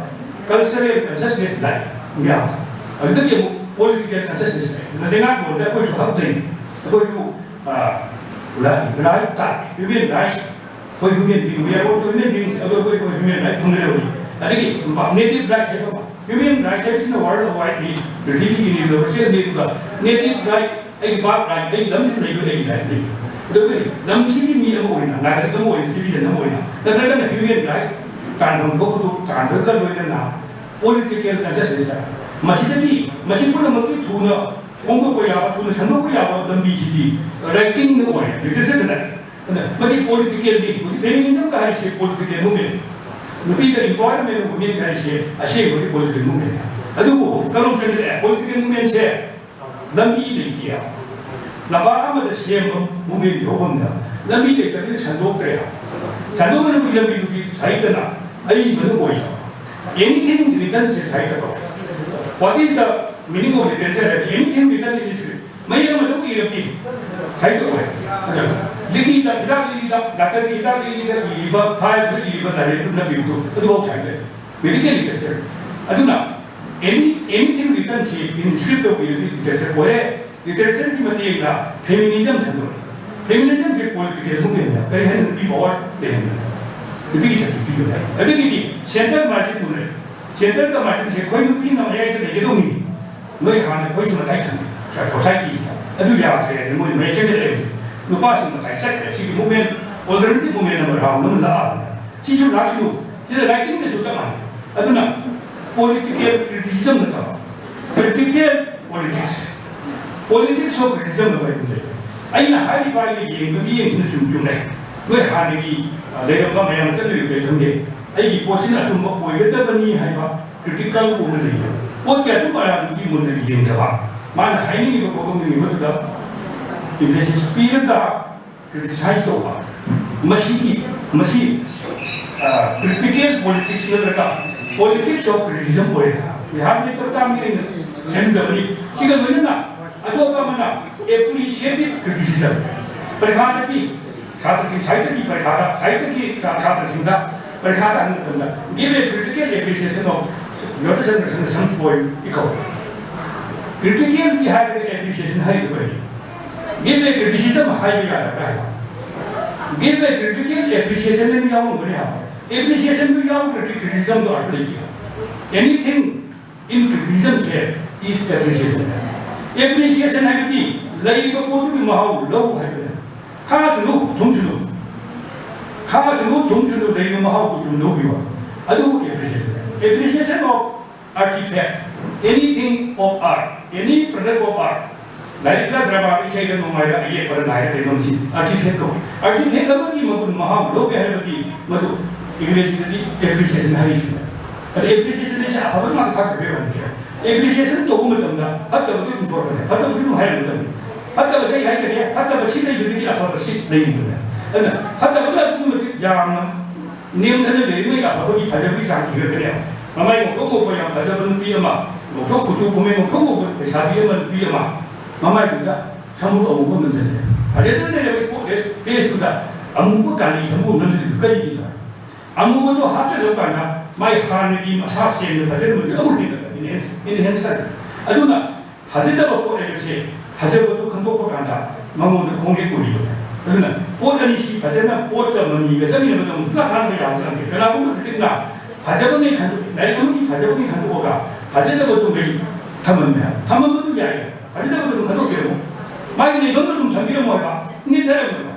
ꯀꯜꯆꯔꯦꯜ ꯀꯟꯁꯁꯅꯦꯁ ꯂꯥꯛꯑꯦ ꯃꯌꯥꯝꯗ꯫ ꯑꯗꯨꯗꯒꯤ ꯑꯃꯨꯛ Political consciousness ꯂꯩ꯫ ꯂꯩꯉꯥꯛꯂꯣꯟꯗ ꯑꯩꯈꯣꯏꯁꯨ ꯍꯛ ꯂꯩ꯫ ꯑꯩꯈꯣꯏꯁꯨ, ꯑ, ꯂꯥꯏ, ꯂꯥꯏ ꯇꯥꯏ꯫ Human rights, ꯑꯩꯈꯣꯏ human being, we are also human beings, ꯑꯗꯣ ꯑꯩꯈꯣꯏ, ꯑꯩꯈꯣꯏ human right ꯐꯪꯒꯗꯕꯅꯤ꯫ ꯑꯗꯒꯤ native right ꯍꯥꯏꯕ ꯑꯃ, human right ꯍꯥꯏꯕꯁꯤꯅ world wide ꯅꯤ, ꯄ꯭ꯔꯤꯊꯤꯕꯤꯒꯤ universal ꯅꯤ, ꯑꯗꯨꯒ native right, ꯑꯩꯒꯤ birth right, ꯑꯩ ꯂꯝꯁꯤꯗ ꯂꯩꯕ ꯑꯩꯒꯤ right ꯂꯩ꯫ ꯑꯗꯨꯒ ꯂꯝꯁꯤꯒꯤ ꯃꯤ ꯑꯃ ꯑꯣꯏꯅ, ꯅꯥꯒꯔꯤꯛ ꯑꯃ ꯑꯣꯏꯅ, citizen ꯑꯃ ꯑꯣꯏꯅ, ꯅꯠꯇ꯭ꯔꯒꯅ human right ꯇꯥꯟꯐꯝ ꯊꯣꯛꯄꯗꯨ ꯇꯥꯟꯕꯒ ꯂꯣꯏꯅꯅ political consciousness ꯍꯥꯏ꯫ ꯃꯁꯤꯗꯒꯤ, ꯃꯁꯤ ꯄꯨꯝꯅꯃꯛꯀꯤ ꯊꯨꯅ ꯐꯣꯡꯗꯣꯛꯄ ꯌꯥꯕ, ꯊꯨꯅ ꯁꯟꯗꯣꯛꯄ ꯌꯥꯕ ꯂꯝꯕꯤꯁꯤꯗꯤ writing ꯅ ꯑꯣꯏ, literature ꯅ ꯅꯠꯇꯦ꯫ ꯑꯗꯨꯅ ꯃꯁꯤ political ꯅꯤ꯫ ꯍꯧꯖꯤꯛ feminism ꯀ ꯍꯥꯏꯔꯤꯁꯦ political movement꯫ ꯅꯨꯄꯤꯗ empowerment of women ꯀ ꯍꯥꯏꯔꯤꯁꯦ ꯑꯁꯦꯡꯕꯗꯤ political movement ꯅꯤ꯫ ꯑꯗꯨꯕꯨ ꯀꯔꯝ ꯆꯠꯀꯗ꯭ꯔꯦ? Political movement ꯁꯦ ꯂꯝꯕꯤ ꯂꯩꯇꯦ꯫ ꯂꯝꯄꯥꯛ ꯑꯃꯗ ꯁꯦꯝꯕ movement ꯒꯤ ꯍꯧꯐꯝꯗ ꯂꯝꯕꯤ ꯂꯩꯇꯕꯅꯤꯅ ꯁꯟꯗꯣꯛꯇ꯭ꯔꯦ꯫ ꯁꯟꯗꯣꯛꯅꯕꯒꯤ ꯂꯝꯕꯤꯗꯨꯗꯤ ꯁꯥꯍꯤꯇ꯭ꯌꯅ ꯑꯏꯕꯅ ꯑꯣꯏ꯫ Anything written ꯁꯦ ꯁꯥꯍꯤꯇ꯭ꯌ ꯀꯧꯏ꯫ What is the meaning of literature ꯍꯥꯏꯔꯗꯤ anything written in history꯫ ꯃꯌꯦꯛ ꯑꯃ ꯑꯗꯨꯝ ꯏꯔꯕꯗꯤ ꯁꯥꯍꯤꯇ꯭ꯌ ꯑꯣꯏ꯫ ꯑꯗꯨꯅ ꯂꯤꯛꯂꯤꯗ, ꯍꯤꯗꯥꯛ ꯂꯤꯛꯂꯤꯗ, ꯗꯥꯛꯇꯔꯒꯤ ꯍꯤꯗꯥꯛ ꯂꯤꯛꯂꯤꯗ ꯏꯔꯤꯕ, ꯐꯥꯏꯜꯗ ꯏꯔꯤꯕ, ꯂꯥꯏꯔꯤꯛꯇ ꯅꯞꯄꯤꯕꯗꯨ ꯑꯗꯨꯐꯥꯎ ꯁꯥꯍꯤꯇ꯭ꯌꯅꯤ꯫ Medical literature꯫ ꯑꯗꯨꯅ any, anything written ꯁꯤ in script of literature ꯑꯣꯏꯔꯦ꯫ Literature ꯒꯤ ꯃꯇꯦꯡꯗ feminism ꯁꯟꯗꯣꯛꯑꯦ꯫ Feminism ꯁꯦ political movement ꯅꯦ꯫ ꯀꯔꯤ ꯍꯥꯏꯅ? ꯅꯨꯄꯤ power ꯂꯩꯍꯟꯕꯅꯦ꯫ ꯅꯨꯄꯤꯒꯤ ꯁꯛꯇꯤ ꯄꯤꯕꯅꯦ꯫ ꯑꯗꯒꯤꯗꯤ centre margin ꯄꯨꯅꯔꯦ꯫ Centre ꯒ margin ꯁꯦ ꯑꯩꯈꯣꯏ ꯅꯨꯄꯤꯅ ꯃꯌꯥꯏꯗ ꯂꯩꯒꯗꯧꯅꯤ꯫ ꯅꯣꯏ ꯍꯥꯟꯅ ꯑꯩꯈꯣꯏꯁꯨ ꯃꯇꯥꯏ ꯊꯝꯃꯤ society ꯁꯤꯗ꯫ ꯑꯗꯨ ꯌꯥꯗ꯭ꯔꯦ ꯍꯥꯏꯗꯅ ꯃꯣꯏ ꯃꯌꯥꯏ ꯆꯠꯈ꯭ꯔꯦ ꯍꯧꯖꯤꯛ꯫ ꯅꯨꯄꯥꯁꯤꯡ ꯃꯇꯥꯏ ꯆꯠꯈ꯭ꯔꯦ꯫ ꯁꯤꯒꯤ movement, alternative movement ꯑꯃ round ꯑꯃ ꯂꯥꯛꯑꯕꯅꯦ꯫ ꯁꯤꯁꯨ ꯂꯥꯛꯁꯅꯨ꯫ ꯁꯤꯗ writing ꯗꯁꯨ ꯆꯞ ꯃꯥꯟꯅꯩ꯫ ꯑꯗꯨꯅ political criticism ꯅꯠꯇꯕ, practical politics, politics of criticism ꯍꯥꯏꯕ ꯑꯃ ꯂꯩ꯫ ꯑꯩꯅ ꯍꯥꯏꯔꯤꯕ, ꯑꯩꯅ ꯌꯦꯡꯕ ꯃꯤꯠꯌꯦꯡꯁꯤꯅ ꯁꯨꯝ ꯆꯨꯝꯃꯦ꯫ ꯅꯣꯏ ꯍꯥꯟꯅꯒꯤ, ꯑ, ꯂꯩꯔꯝꯕ ꯃꯌꯥꯝ ꯆꯠꯅꯔꯤꯕ ꯑꯩ ꯈꯪꯗꯦ꯫ ꯑꯩꯒꯤ ꯄꯣꯠꯁꯤꯅ ꯑꯆꯨꯝꯕ ꯑꯣꯏꯒꯗꯕꯅꯤ ꯍꯥꯏꯕ critical ꯑꯣꯏꯅ ꯂꯩꯌꯦ꯫ ꯄꯣꯠꯀꯤ ꯑꯆꯨꯝꯕ ꯑꯔꯥꯟꯕꯒꯤ ꯃꯨꯟꯅ ꯌꯦꯡꯗꯕ, ꯃꯥꯅ ꯍꯥꯏꯅꯤꯡꯉꯤꯕ ꯄꯣꯠꯇꯣ ꯃꯤꯑꯣꯏꯕꯗꯨꯗ emphasis ꯄꯤꯔꯒ criticize ꯇꯧꯕ, ꯃꯁꯤꯒꯤ, ꯃꯁꯤ, ꯑ, critical politics ꯅꯠꯇ꯭ꯔꯒ politics of criticism ꯑꯣꯏꯔꯦ꯫ ꯕꯤꯍꯥꯔ ꯂꯩꯇꯕ ꯇꯥꯕꯅꯤ ꯑꯩꯅ ꯈꯟꯖꯕꯅꯤ꯫ ꯁꯤꯒ ꯂꯣꯏꯅꯅ ꯑꯇꯣꯞꯄ ꯑꯃꯅ appreciative criticism꯫ ꯄꯔꯤꯈꯥꯗꯗꯤ ꯁꯥꯇ꯭ꯔꯁꯤꯡ, ꯁꯥꯍꯤꯇ꯭ꯌꯒꯤ ꯄꯔꯤꯈꯥꯗ, ꯁꯥꯍꯤꯇ꯭ꯌꯒꯤ ꯁꯥ-, ꯁꯥꯇ꯭ꯔꯁꯤꯡꯗ ꯄꯔꯤꯈꯥꯗ ꯍꯪꯕ ꯃꯇꯝꯗ give a critical appreciation of Yogeswar Krishna some poem ꯏꯀꯧ꯫ Critical ꯗꯤ ꯍꯥꯏꯕꯗꯤ appreciation ꯍꯥꯏꯗꯨ ꯀꯔꯤ? Give a criticism ꯍꯥꯏꯕ ꯌꯥꯗꯕ꯭ꯔꯥ ꯍꯥꯏꯕ? Give a critical appreciation ꯑꯅꯤ ꯌꯥꯎꯔꯝꯒꯅꯤ ꯍꯥꯏꯕ꯫ Appreciation ꯗꯨ ꯌꯥꯎꯗ꯭ꯔꯗꯤ criticism ꯗꯨ ꯑꯔꯊ ꯂꯩꯇꯦ꯫ Anything in criticism say is appreciation꯫ Appreciation ꯍꯥꯏꯕꯗꯤ ꯂꯩꯔꯤꯕ ꯄꯣꯠꯇꯨꯒꯤ ꯃꯍꯥꯎ ꯂꯧ ꯍꯥꯏꯕꯅꯦ꯫ ꯈꯥꯁꯅꯨ, ꯊꯨꯝꯁꯅꯨ꯫ ꯈꯥꯁꯅꯨ, ꯊꯨꯝꯁꯅꯨ, ꯂꯩꯔꯤꯕ ꯃꯍꯥꯎꯗꯨ ꯁꯨꯝ ꯂꯧꯕꯤꯌꯨ꯫ ꯑꯗꯨꯕꯨ appreciation꯫ Appreciation of artifact, anything of art, any product of art꯫ ꯂꯥꯏꯔꯤꯛꯂ, ꯗ꯭ꯔꯃꯥꯗ, ꯏꯁꯩꯗ, ꯅꯣꯡꯃꯥꯏꯗ, ꯑꯌꯦꯛꯄꯗ, ꯂꯥꯏꯗ, ꯀꯩꯅꯣꯝꯁꯤ artifact ꯀꯧꯏ꯫ Artifact ꯑꯃꯒꯤ ꯃꯒꯨꯟ ꯃꯍꯥꯎ ꯂꯧꯒꯦ ꯍꯥꯏꯔꯕꯗꯤ ꯃꯗꯨ ꯏꯪꯒ꯭ꯔꯦꯖꯤꯗꯗꯤ appreciation ꯍꯥꯏꯔꯤꯁꯤꯅꯦ꯫ ꯑꯗ appreciation ꯍꯥꯏꯁꯦ ꯑꯐꯕ ꯉꯥꯛ ꯊꯥꯛꯇꯕꯩ ꯋꯥꯅꯤ꯫ Appreciation ꯇꯧꯕ ꯃꯇꯝꯗ ꯐꯠꯇꯕꯁꯨ ꯑꯗꯨꯝ ꯄꯨꯔꯛꯀꯅꯤ, ꯐꯠꯇꯕꯁꯨ ꯑꯗꯨꯝ ꯍꯥꯏꯔꯛꯀꯗꯕꯅꯤ꯫ ꯐꯠꯇꯕꯁꯦ ꯑꯩ ꯍꯥꯏꯖꯒꯦ, ꯐꯠꯇꯕ ꯁꯤ ꯂꯩꯕꯗꯒꯤ ꯑꯐꯕ ꯁꯤ ꯂꯩꯕꯅꯦ꯫ ꯑꯗꯨꯅ ꯐꯠꯇꯕꯅ ꯑꯗꯨꯛꯀꯤ ꯃꯇꯤꯛ ꯌꯥꯝꯅ ꯅꯦꯝꯊꯅ ꯂꯩꯔꯤꯉꯩ ꯑꯐꯕꯒꯤ ꯐꯖꯕꯒꯤ ꯆꯥꯡ ꯍꯦꯟꯒꯠꯀꯅꯦꯕ꯫ ꯃꯃꯥꯏ ꯉꯧꯊꯣꯛ ꯉꯧꯕ ꯌꯥꯝ ꯐꯖꯕ ꯅꯨꯄꯤ ꯑꯃ, ꯉꯧꯊꯣꯛ ꯀꯨꯆꯨ ꯀꯨꯃꯦꯟ ꯉꯧꯊꯣꯛ ꯉꯧꯕ ꯂꯩꯁꯥꯕꯤ ꯑꯃ, ꯅꯨꯄꯤ ꯑꯃ, ꯃꯃꯥꯏꯗꯨꯗ ꯁꯝꯕ꯭ꯔꯨ ꯑꯃꯨꯕ ꯅꯝꯁꯤꯜꯂꯦ꯫ ꯐꯖꯅ ꯂꯩꯔꯕ ꯏꯁꯄꯣꯔꯠ ꯗ꯭ꯔꯦꯁ ꯗ꯭ꯔꯦꯁꯇꯨꯗ ꯑꯃꯨꯕ ꯀꯥꯂꯤ ꯁꯝꯕ꯭ꯔꯨ ꯅꯝꯁꯤꯜꯂꯤꯗꯨ ꯀꯔꯤꯒꯤꯅꯣ? ꯑꯃꯨꯕꯗꯣ ꯍꯥꯞꯆꯤꯜꯂꯕ ꯀꯥꯟꯗ ꯃꯥꯏ ꯍꯥꯟꯅꯒꯤ ꯃꯁꯥ ꯁꯦꯡꯅ ꯐꯖꯔꯝꯕꯗꯨ ꯑꯃꯨꯛ ꯍꯦꯟꯒꯠꯂꯛꯄ, enhance, enhance ꯍꯥꯏꯗꯣ꯫ ꯑꯗꯨꯅ ꯐꯖꯗꯕ ꯄꯣꯠ ꯍꯥꯏꯕꯁꯦ ꯐꯖꯕꯗꯨ ꯈꯪꯗꯣꯛꯄ ꯀꯥꯟꯗ ꯃꯉꯣꯟꯗ ꯈꯣꯡꯅꯦꯛ ꯑꯣꯏꯔꯤꯕꯅꯦ꯫ ꯑꯗꯨꯅ ꯄꯣꯠ ꯑꯅꯤꯁꯤ ꯐꯖꯅ ꯄꯣꯠꯀ ꯃꯃꯤꯒ ꯆꯠꯃꯤꯟꯅꯕꯗ ꯑꯃꯨꯛ ꯁꯨꯡꯊꯥ ꯊꯥꯅꯕ ꯌꯥꯕ ꯅꯠꯇꯦ꯫ ꯀꯅꯥꯒꯨꯝꯕ ꯀ꯭ꯔꯤꯇꯤꯛꯅ ꯐꯖꯕꯉꯩ ꯈꯟꯗꯣꯛꯏ, ꯂꯥꯏꯔꯤꯛ ꯑꯃꯒꯤ ꯐꯖꯕꯉꯩ ꯈꯟꯗꯣꯛꯑꯒ ꯐꯖꯗꯕꯗꯨꯉꯩ ꯊꯝꯃꯝꯃꯦ꯫ ꯊꯝꯃꯝꯕꯗꯨ ꯌꯥꯏ, ꯐꯖꯗꯕꯗꯨ ꯈꯟꯗꯣꯛꯄꯤꯔꯝꯃꯣ, ꯃꯥꯒꯤ ꯂꯩꯐꯝꯗ ꯑꯗꯨꯝ ꯊꯝꯕꯤꯔꯝꯃꯣ ꯍꯥꯏꯕ, ꯅꯦꯠꯊꯔꯝꯃꯣ꯫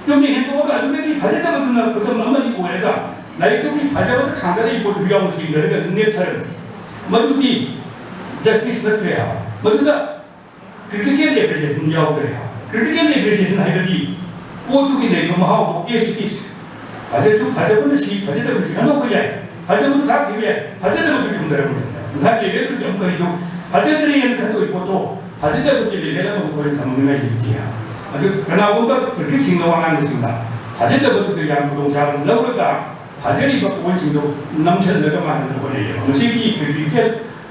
ꯌꯨꯝꯗ ꯍꯦꯟꯗꯣꯛꯑꯒ ꯑꯗꯨꯗꯒꯤ ꯐꯖꯗꯕꯗꯨꯅ ꯈꯨꯗꯝ ꯑꯃꯗꯤ ꯑꯣꯏꯔꯒ ꯂꯥꯏꯔꯤꯛꯇꯨꯒꯤ ꯐꯖꯕꯗ ꯊꯥꯡꯒꯠꯂꯛꯏ ꯄꯣꯠꯇꯨ ꯌꯥꯎꯅ ꯆꯤꯡꯊꯔꯒ ꯅꯦꯠꯊꯔꯝꯃꯤ꯫ ꯃꯗꯨꯗꯤ justice ꯅꯠꯇ꯭ꯔꯦ ꯍꯥꯏꯕ꯫ ꯃꯗꯨꯗ critical appreciation ꯌꯥꯎꯗ꯭ꯔꯦ ꯍꯥꯏꯕ꯫ Critical appreciation ꯍꯥꯏꯕꯗꯤ ꯄꯣꯠꯇꯨꯒꯤ ꯂꯩꯕ ꯃꯍꯥꯎꯗꯣ as it is꯫ ꯐꯖꯁꯨ ꯐꯖꯕꯅ ꯁꯤ, ꯐꯖꯗꯕꯅ ꯁꯤ ꯈꯟꯗꯣꯛꯄ ꯌꯥꯏ꯫ ꯐꯖꯕꯗꯨ ꯊꯥꯛꯈꯤꯕ ꯌꯥꯏ, ꯐꯖꯗꯕꯗꯨ ꯌꯨꯝꯗꯔꯝꯕ ꯌꯥꯏ꯫ ꯉꯁꯥꯏ level ꯗꯨꯗꯤ ꯑꯃꯨꯛ ꯀꯔꯤꯗꯣ ꯐꯖꯗ꯭ꯔꯦꯅ ꯈꯟꯗꯣꯛꯏ ꯄꯣꯠꯇꯣ ꯐꯖꯗꯕꯒꯤ level ꯑꯃ ꯑꯩꯈꯣꯏꯅ ꯊꯝꯅꯤꯡꯉꯥꯏ ꯂꯩꯇꯦ꯫ ꯑꯗꯨ ꯀꯅꯥꯒꯨꯝꯕ critic ꯁꯤꯡꯅ ꯋꯥ ꯉꯥꯡꯕꯁꯤꯡꯅ ꯐꯖꯗꯕꯗꯨꯗ ꯌꯥꯝ ꯈꯨꯗꯣꯡꯆꯥꯕ ꯂꯧꯔꯒ ꯐꯖꯔꯤꯕ ꯄꯣꯠꯁꯤꯡꯗꯣ ꯅꯝꯁꯤꯜꯂꯒ ꯃꯥꯟꯅꯅꯕ ꯍꯣꯠꯅꯩꯌꯦꯕ꯫ ꯃꯁꯤꯒꯤ critical,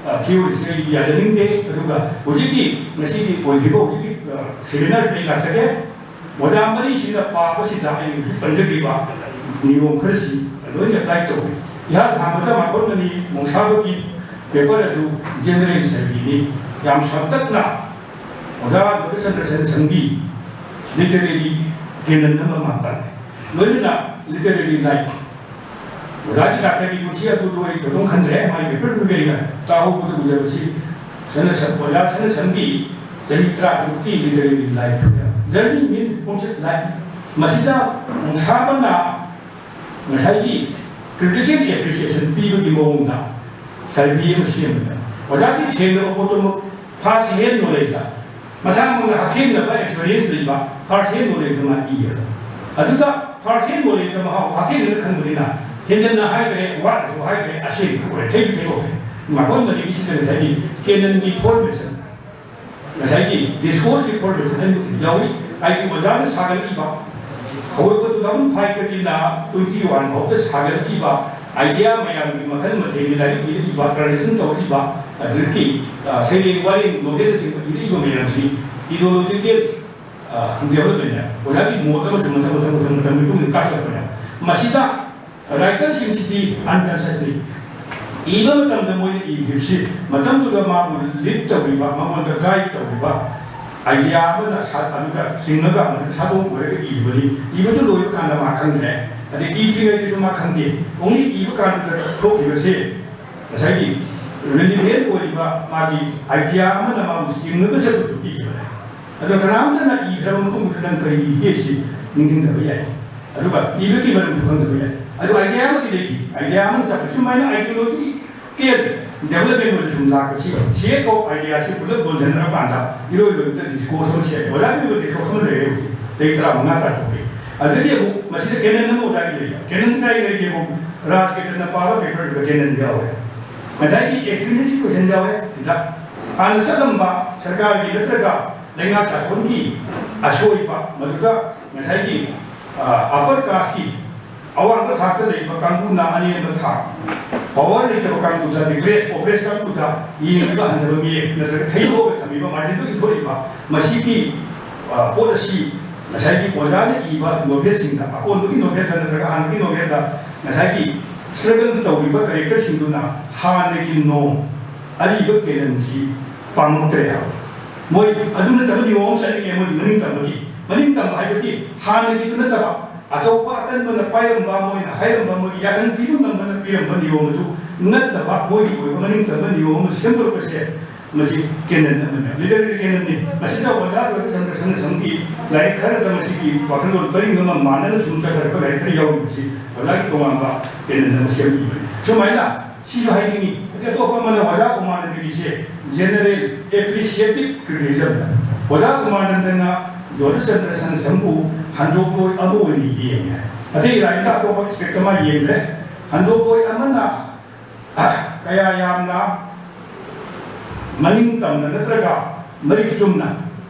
ꯑ, theory ꯁꯤ ꯑꯩ ꯌꯥꯖꯅꯤꯡꯗꯦ꯫ ꯑꯗꯨꯒ ꯍꯧꯖꯤꯛꯀꯤ ꯉꯁꯤꯒꯤ ꯑꯣꯏꯔꯤꯕ ꯍꯧꯖꯤꯛꯀꯤ, ꯑ, seminar ꯁꯤꯗ ꯑꯩ ꯂꯥꯛꯆꯒꯦ꯫ ꯑꯣꯖꯥ ꯃꯔꯤꯁꯤꯅ ꯄꯥꯕꯁꯤꯗ ꯑꯩꯅ ꯍꯧꯖꯤꯛ ꯄꯟꯖꯈ꯭ꯔꯤꯕ ꯅꯤꯌꯣꯝ ꯈꯔꯁꯤ ꯂꯣꯏꯅ apply ꯇꯧꯏ꯫ ꯏꯍꯥꯟ ꯍꯥꯟꯕꯗ ꯃꯥꯡꯒꯣꯟꯃꯅꯤ ꯃꯣꯡꯁꯥꯕꯒꯤ paper ꯑꯗꯨ general survey ꯅꯤ꯫ ꯌꯥꯝ ꯁꯝꯇꯛꯅ ꯑꯣꯖꯥ ꯗꯣꯛꯇꯔ ꯆꯟꯗ꯭ꯔꯁꯦꯟ ꯁꯪꯒꯤ literary canon ꯑꯃ ꯃꯥ ꯄꯜꯂꯦ, ꯂꯣꯏꯅꯅ literary life꯫ ꯑꯣꯖꯥꯒꯤ ꯗꯥꯛꯇꯔꯒꯤ ꯄꯨꯟꯁꯤ ꯑꯗꯨꯗꯣ ꯑꯩ ꯊꯣꯏꯗꯣꯛ ꯈꯟꯗ꯭ꯔꯦ, ꯃꯥꯒꯤ ꯄꯦꯄꯔꯗꯨꯒꯤ ꯑꯩꯅ ꯇꯥꯍꯧꯕꯗ ꯎꯖꯕꯁꯤ ꯁꯅ ꯁ-, ꯑꯣꯖꯥ ꯁꯅ ꯁꯪꯒꯤ ꯆꯍꯤ ꯇꯔꯥꯇꯔꯨꯛꯀꯤ literary life꯫ Journey means ꯄꯨꯟꯁꯤ life꯫ ꯃꯁꯤꯗ ꯅꯣꯡꯁꯥꯕꯅ ꯉꯁꯥꯏꯒꯤ critical appreciation ꯄꯤꯕꯒꯤ ꯃꯑꯣꯡꯗ survey ꯑꯃ ꯁꯦꯝꯕꯗ ꯑꯣꯖꯥꯒꯤ ꯁꯦꯡꯗꯕ ꯄꯣꯠꯇꯨꯃꯛ first hand knowledge ꯗ ꯃꯁꯥꯃꯛꯅ ꯍꯛꯊꯦꯡꯅꯕ experience ꯂꯩꯕ first hand knowledge ꯗ ꯃꯥ ꯏꯌꯦꯕ꯫ ꯑꯗꯨꯗ first hand knowledge ꯗ ꯃꯍꯥꯛ ꯍꯛꯊꯦꯡꯅꯅ ꯈꯪꯕꯅꯤꯅ ꯍꯦꯟꯖꯟꯅ ꯍꯥꯏꯗ꯭ꯔꯦ, ꯋꯥꯠꯅꯁꯨ ꯍꯥꯏꯗ꯭ꯔꯦ, ꯑꯁꯦꯡꯕ ꯑꯣꯏꯔꯦ, ꯊꯩꯁꯨ ꯊꯩꯗꯣꯛꯈ꯭ꯔꯦ꯫ ꯃꯈꯣꯏ ꯃꯔꯤꯒꯤꯁꯤꯗ ꯉꯁꯥꯏꯒꯤ canon ꯒꯤ formation, ꯉꯁꯥꯏꯒꯤ discourse ꯀꯤ formation ꯑꯅꯤꯃꯛ ꯌꯥꯎꯏ꯫ ꯍꯥꯏꯗꯤ ꯑꯣꯖꯥꯅ ꯁꯥꯒꯠꯂꯛꯏꯕ ꯍꯧꯔꯛꯄ two thousand five ꯇꯒꯤꯅ twenty one ꯐꯥꯎꯗ ꯁꯥꯒꯠꯂꯛꯏꯕ idea ꯃꯌꯥꯝꯒꯤ ꯃꯈꯜ ꯃꯊꯦꯜꯒꯤ ꯂꯥꯏꯔꯤꯛ ꯏꯔꯛꯏꯕ, translation ꯇꯧꯔꯛꯏꯕ, ꯑꯗꯨꯗꯒꯤ, ꯑ, ꯁꯩꯔꯦꯡ ꯋꯥꯔꯦꯡ ꯅꯣꯕꯦꯜꯅꯆꯤꯡꯕ ꯏꯔꯛꯏꯕ ꯃꯌꯥꯝꯁꯤ ideological, ꯑ, development ꯅꯦ꯫ ꯑꯣꯖꯥꯒꯤ ꯃꯣꯠ ꯑꯃꯁꯨꯡ ꯃꯊꯪ ꯃꯊꯪ ꯃꯊꯪ ꯃꯊꯪ ꯃꯇꯨꯡ ꯏꯟꯅ ꯀꯥꯈꯠꯂꯛꯄꯅꯦ꯫ ꯃꯁꯤꯗ writer ꯁꯤꯡꯁꯤꯗꯤ unconscious ꯅꯤ꯫ ꯏꯕ ꯃꯇꯝꯗ ꯃꯣꯏꯅ ꯏꯈꯤꯕꯁꯤ ꯃꯇꯝꯗꯨꯗ ꯃꯥꯕꯨ lead ꯇꯧꯔꯤꯕ, ꯃꯉꯣꯟꯗ guide ꯇꯧꯔꯤꯕ idea ꯑꯃꯅ ꯁꯥ-, ꯑꯗꯨꯗ ꯆꯤꯡꯉꯒ ꯑꯃꯗ ꯁꯥꯗꯣꯡ ꯑꯣꯏꯔꯒ ꯏꯕꯅꯤ꯫ ꯏꯕꯗꯨ ꯂꯣꯏꯕ ꯀꯥꯟꯗ ꯃꯥ ꯈꯪꯗ꯭ꯔꯦ, ꯑꯗꯩ ꯏꯗ꯭ꯔꯤꯉꯩꯗꯁꯨ ꯃꯥ ꯈꯪꯗꯦ꯫ Only ꯏꯕ ꯀꯥꯟꯗꯨꯗ ꯊꯣꯛꯈꯤꯕꯁꯦ ꯉꯁꯥꯏꯒꯤ relevant ꯑꯣꯏꯔꯤꯕ ꯃꯥꯒꯤ idea ꯑꯃꯅ ꯃꯥꯕꯨ ꯆꯤꯡꯉꯒ ꯆꯠꯄꯁꯨ ꯄꯤꯈꯤꯕꯅꯦ꯫ ꯑꯗꯣ ꯀꯅꯥꯝꯇꯅ ꯏꯈ꯭ꯔꯕ ꯃꯇꯨꯡꯗ ꯅꯪ ꯀꯔꯤ ꯏꯒꯦ ꯁꯤ ꯅꯤꯡꯁꯤꯡꯗꯕ ꯌꯥꯏ, ꯑꯗꯨꯒ ꯏꯕꯒꯤ ꯃꯔꯝꯁꯨ ꯈꯪꯗꯕ ꯌꯥꯏ꯫ ꯑꯗꯨ idea ꯑꯃꯗꯤ ꯂꯩꯈꯤ, idea ꯑꯃꯅ ꯆꯠꯄ ꯁꯨꯃꯥꯏꯅ ideological development ꯑꯣꯏꯅ ꯁꯨꯝ ꯂꯥꯛꯄꯁꯤ, set of idea ꯁꯤ ꯄꯨꯂꯞ ꯌꯣꯟꯁꯤꯟꯅꯔꯀꯥꯟꯗ ꯏꯔꯣꯏ ꯂꯣꯏꯕꯗ discourse ꯑꯃ ꯁꯦꯝꯃꯦ꯫ ꯑꯣꯖꯥꯒꯤ ꯑꯣꯏꯕ discourse ꯑꯃ ꯂꯩꯔꯦ ꯍꯧꯖꯤꯛ, ꯆꯍꯤ ꯇꯔꯥꯃꯉꯥ ꯇꯔꯥꯇꯔꯨꯛꯀꯤ꯫ ꯑꯗꯒꯤ ꯑꯃꯨꯛ ꯃꯁꯤꯗ canon ꯑꯃ ꯑꯣꯖꯥꯒꯤ ꯂꯩꯕ, canon ꯀꯥꯏ ꯂꯩꯒꯦꯕꯨ ꯔꯥꯖꯀꯦꯇꯟꯅ ꯄꯥꯕ paper ꯗꯨꯗ canon ꯌꯥꯎꯔꯦ꯫ ꯉꯁꯥꯏꯒꯤ experience ꯀꯤ question ꯌꯥꯎꯔꯦ ꯁꯤꯗ꯫ ꯍꯥꯟꯅ ꯆꯠꯂꯝꯕ ꯁꯔꯀꯥꯔꯒꯤ ꯅꯠꯇ꯭ꯔꯒ ꯂꯩꯉꯥꯛ ꯁꯥꯁꯣꯟꯒꯤ ꯑꯁꯣꯏꯕ, ꯃꯗꯨꯗ ꯉꯁꯥꯏꯒꯤ, ꯑ, upper caste ꯀꯤ ꯑꯋꯥꯡꯕ ꯊꯥꯛꯇ ꯂꯩꯕ ꯀꯥꯡꯕꯨꯅ ꯑꯅꯦꯝꯕ ꯊꯥꯛ, power ꯂꯩꯇꯕ ꯀꯥꯡꯕꯨꯗ, repress, oppress ꯀꯥꯡꯕꯨꯗ ꯌꯦꯡꯂꯤꯕ ꯍꯟꯊꯕ ꯃꯤꯠꯌꯦꯡ ꯅꯠꯇ꯭ꯔꯒ ꯊꯩꯗꯣꯛꯑꯒ ꯊꯝꯃꯤꯕ ꯃꯥꯔꯇꯤꯟꯗꯒꯤ ꯊꯣꯛꯂꯛꯏꯕ ꯃꯁꯤꯒꯤ, ꯑ, ꯄꯣꯠ ꯑꯁꯤ ꯉꯁꯥꯏꯒꯤ ꯑꯣꯖꯥꯅ ꯏꯕ ꯅꯣꯕꯦꯜꯁꯤꯡꯗ, ꯑꯀꯣꯟꯕꯒꯤ ꯅꯣꯕꯦꯜꯗ ꯅꯠꯇ꯭ꯔꯒ ꯑꯍꯥꯟꯕꯒꯤ ꯅꯣꯕꯦꯜꯗ ꯉꯁꯥꯏꯒꯤ struggle ꯇꯧꯔꯤꯕ character ꯁꯤꯡꯗꯨꯅ ꯍꯥꯟꯅꯒꯤ norm, ꯑꯔꯤꯕ canon ꯁꯤ ꯄꯥꯝꯃꯛꯇ꯭ꯔꯦ ꯍꯥꯏꯕ꯫ ꯃꯣꯏ ꯑꯗꯨ ꯅꯠꯇꯕ ꯅꯤꯌꯣꯝ ꯑꯃ ꯆꯠꯅꯤꯡꯉꯦ, ꯃꯣꯏ ꯃꯅꯤꯡ ꯇꯝꯕꯒꯤ, ꯃꯅꯤꯡ ꯇꯝꯕ ꯍꯥꯏꯕꯗꯤ ꯍꯥꯟꯅꯒꯤꯗꯨ ꯅꯠꯇꯕ, ꯑꯆꯧꯕ ꯑꯀꯟꯕꯅ ꯄꯥꯏꯔꯝꯕ, ꯃꯣꯏꯅ ꯍꯥꯏꯔꯝꯕ, ꯃꯣꯏꯒꯤ ꯌꯥꯊꯪ ꯄꯤꯕ ꯉꯝꯕꯅ ꯄꯤꯔꯝꯕ ꯅꯤꯌꯣꯝ ꯑꯗꯨ ꯅꯠꯇꯕ, ꯃꯣꯏꯒꯤ ꯑꯣꯏꯕ ꯃꯅꯤꯡ ꯇꯝꯕ ꯅꯤꯌꯣꯝ ꯑꯃ ꯁꯦꯝꯗꯣꯔꯛꯄꯁꯦ, ꯃꯁꯤ canon ꯑꯃꯅꯤ, literary canon ꯅꯤ꯫ ꯃꯁꯤꯗ ꯑꯣꯖꯥ ꯔꯣꯍꯤꯠ ꯆꯟꯗ꯭ꯔ ꯁꯪꯒꯁꯝꯒꯤ ꯂꯥꯏꯔꯤꯛ ꯈꯔꯗ ꯃꯁꯤꯒꯤ ꯋꯥꯈꯜꯂꯣꯟ ꯄꯔꯤꯡ ꯑꯃ ꯃꯥꯟꯅꯅ ꯁꯨꯝ ꯆꯠꯊꯔꯛꯄ ꯂꯥꯏꯔꯤꯛ ꯈꯔ ꯌꯥꯎꯔꯤꯕꯁꯤ ꯑꯣꯖꯥꯒꯤ ꯇꯣꯉꯥꯟꯕ canon ꯑꯃ ꯁꯦꯝꯈꯤꯕꯅꯤ꯫ ꯁꯨꯃꯥꯏꯅ ꯁꯤꯁꯨ ꯍꯥꯏꯅꯤꯡꯉꯤ꯫ ꯑꯗꯩ ꯑꯇꯣꯞꯄ ꯑꯃꯅ ꯑꯣꯖꯥ ꯎꯃꯥꯅꯟꯗꯒꯤꯁꯦ general appreciative criticism ꯗ ꯑꯣꯖꯥ ꯎꯃꯥꯅꯟꯗꯅ ꯖꯣꯙꯆꯟꯗ꯭ꯔ ꯁꯪꯒꯁꯝꯕꯨ ꯍꯟꯗꯣꯛꯂꯣꯏ ꯑꯃ ꯑꯣꯏꯅ ꯌꯦꯡꯉꯦ꯫ ꯑꯇꯩ ꯂꯥꯏꯔꯤꯛꯇ ꯑꯇꯣꯞꯄ aspect ꯃꯥ ꯌꯦꯡꯗ꯭ꯔꯦ꯫ ꯍꯟꯗꯣꯛꯂꯣꯏ ꯑꯃꯅ ꯀꯌꯥ ꯌꯥꯝꯅ ꯃꯅꯤꯡ ꯇꯝꯅ ꯅꯠꯇ꯭ꯔꯒ ꯃꯔꯤꯛ ꯆꯨꯝꯅ,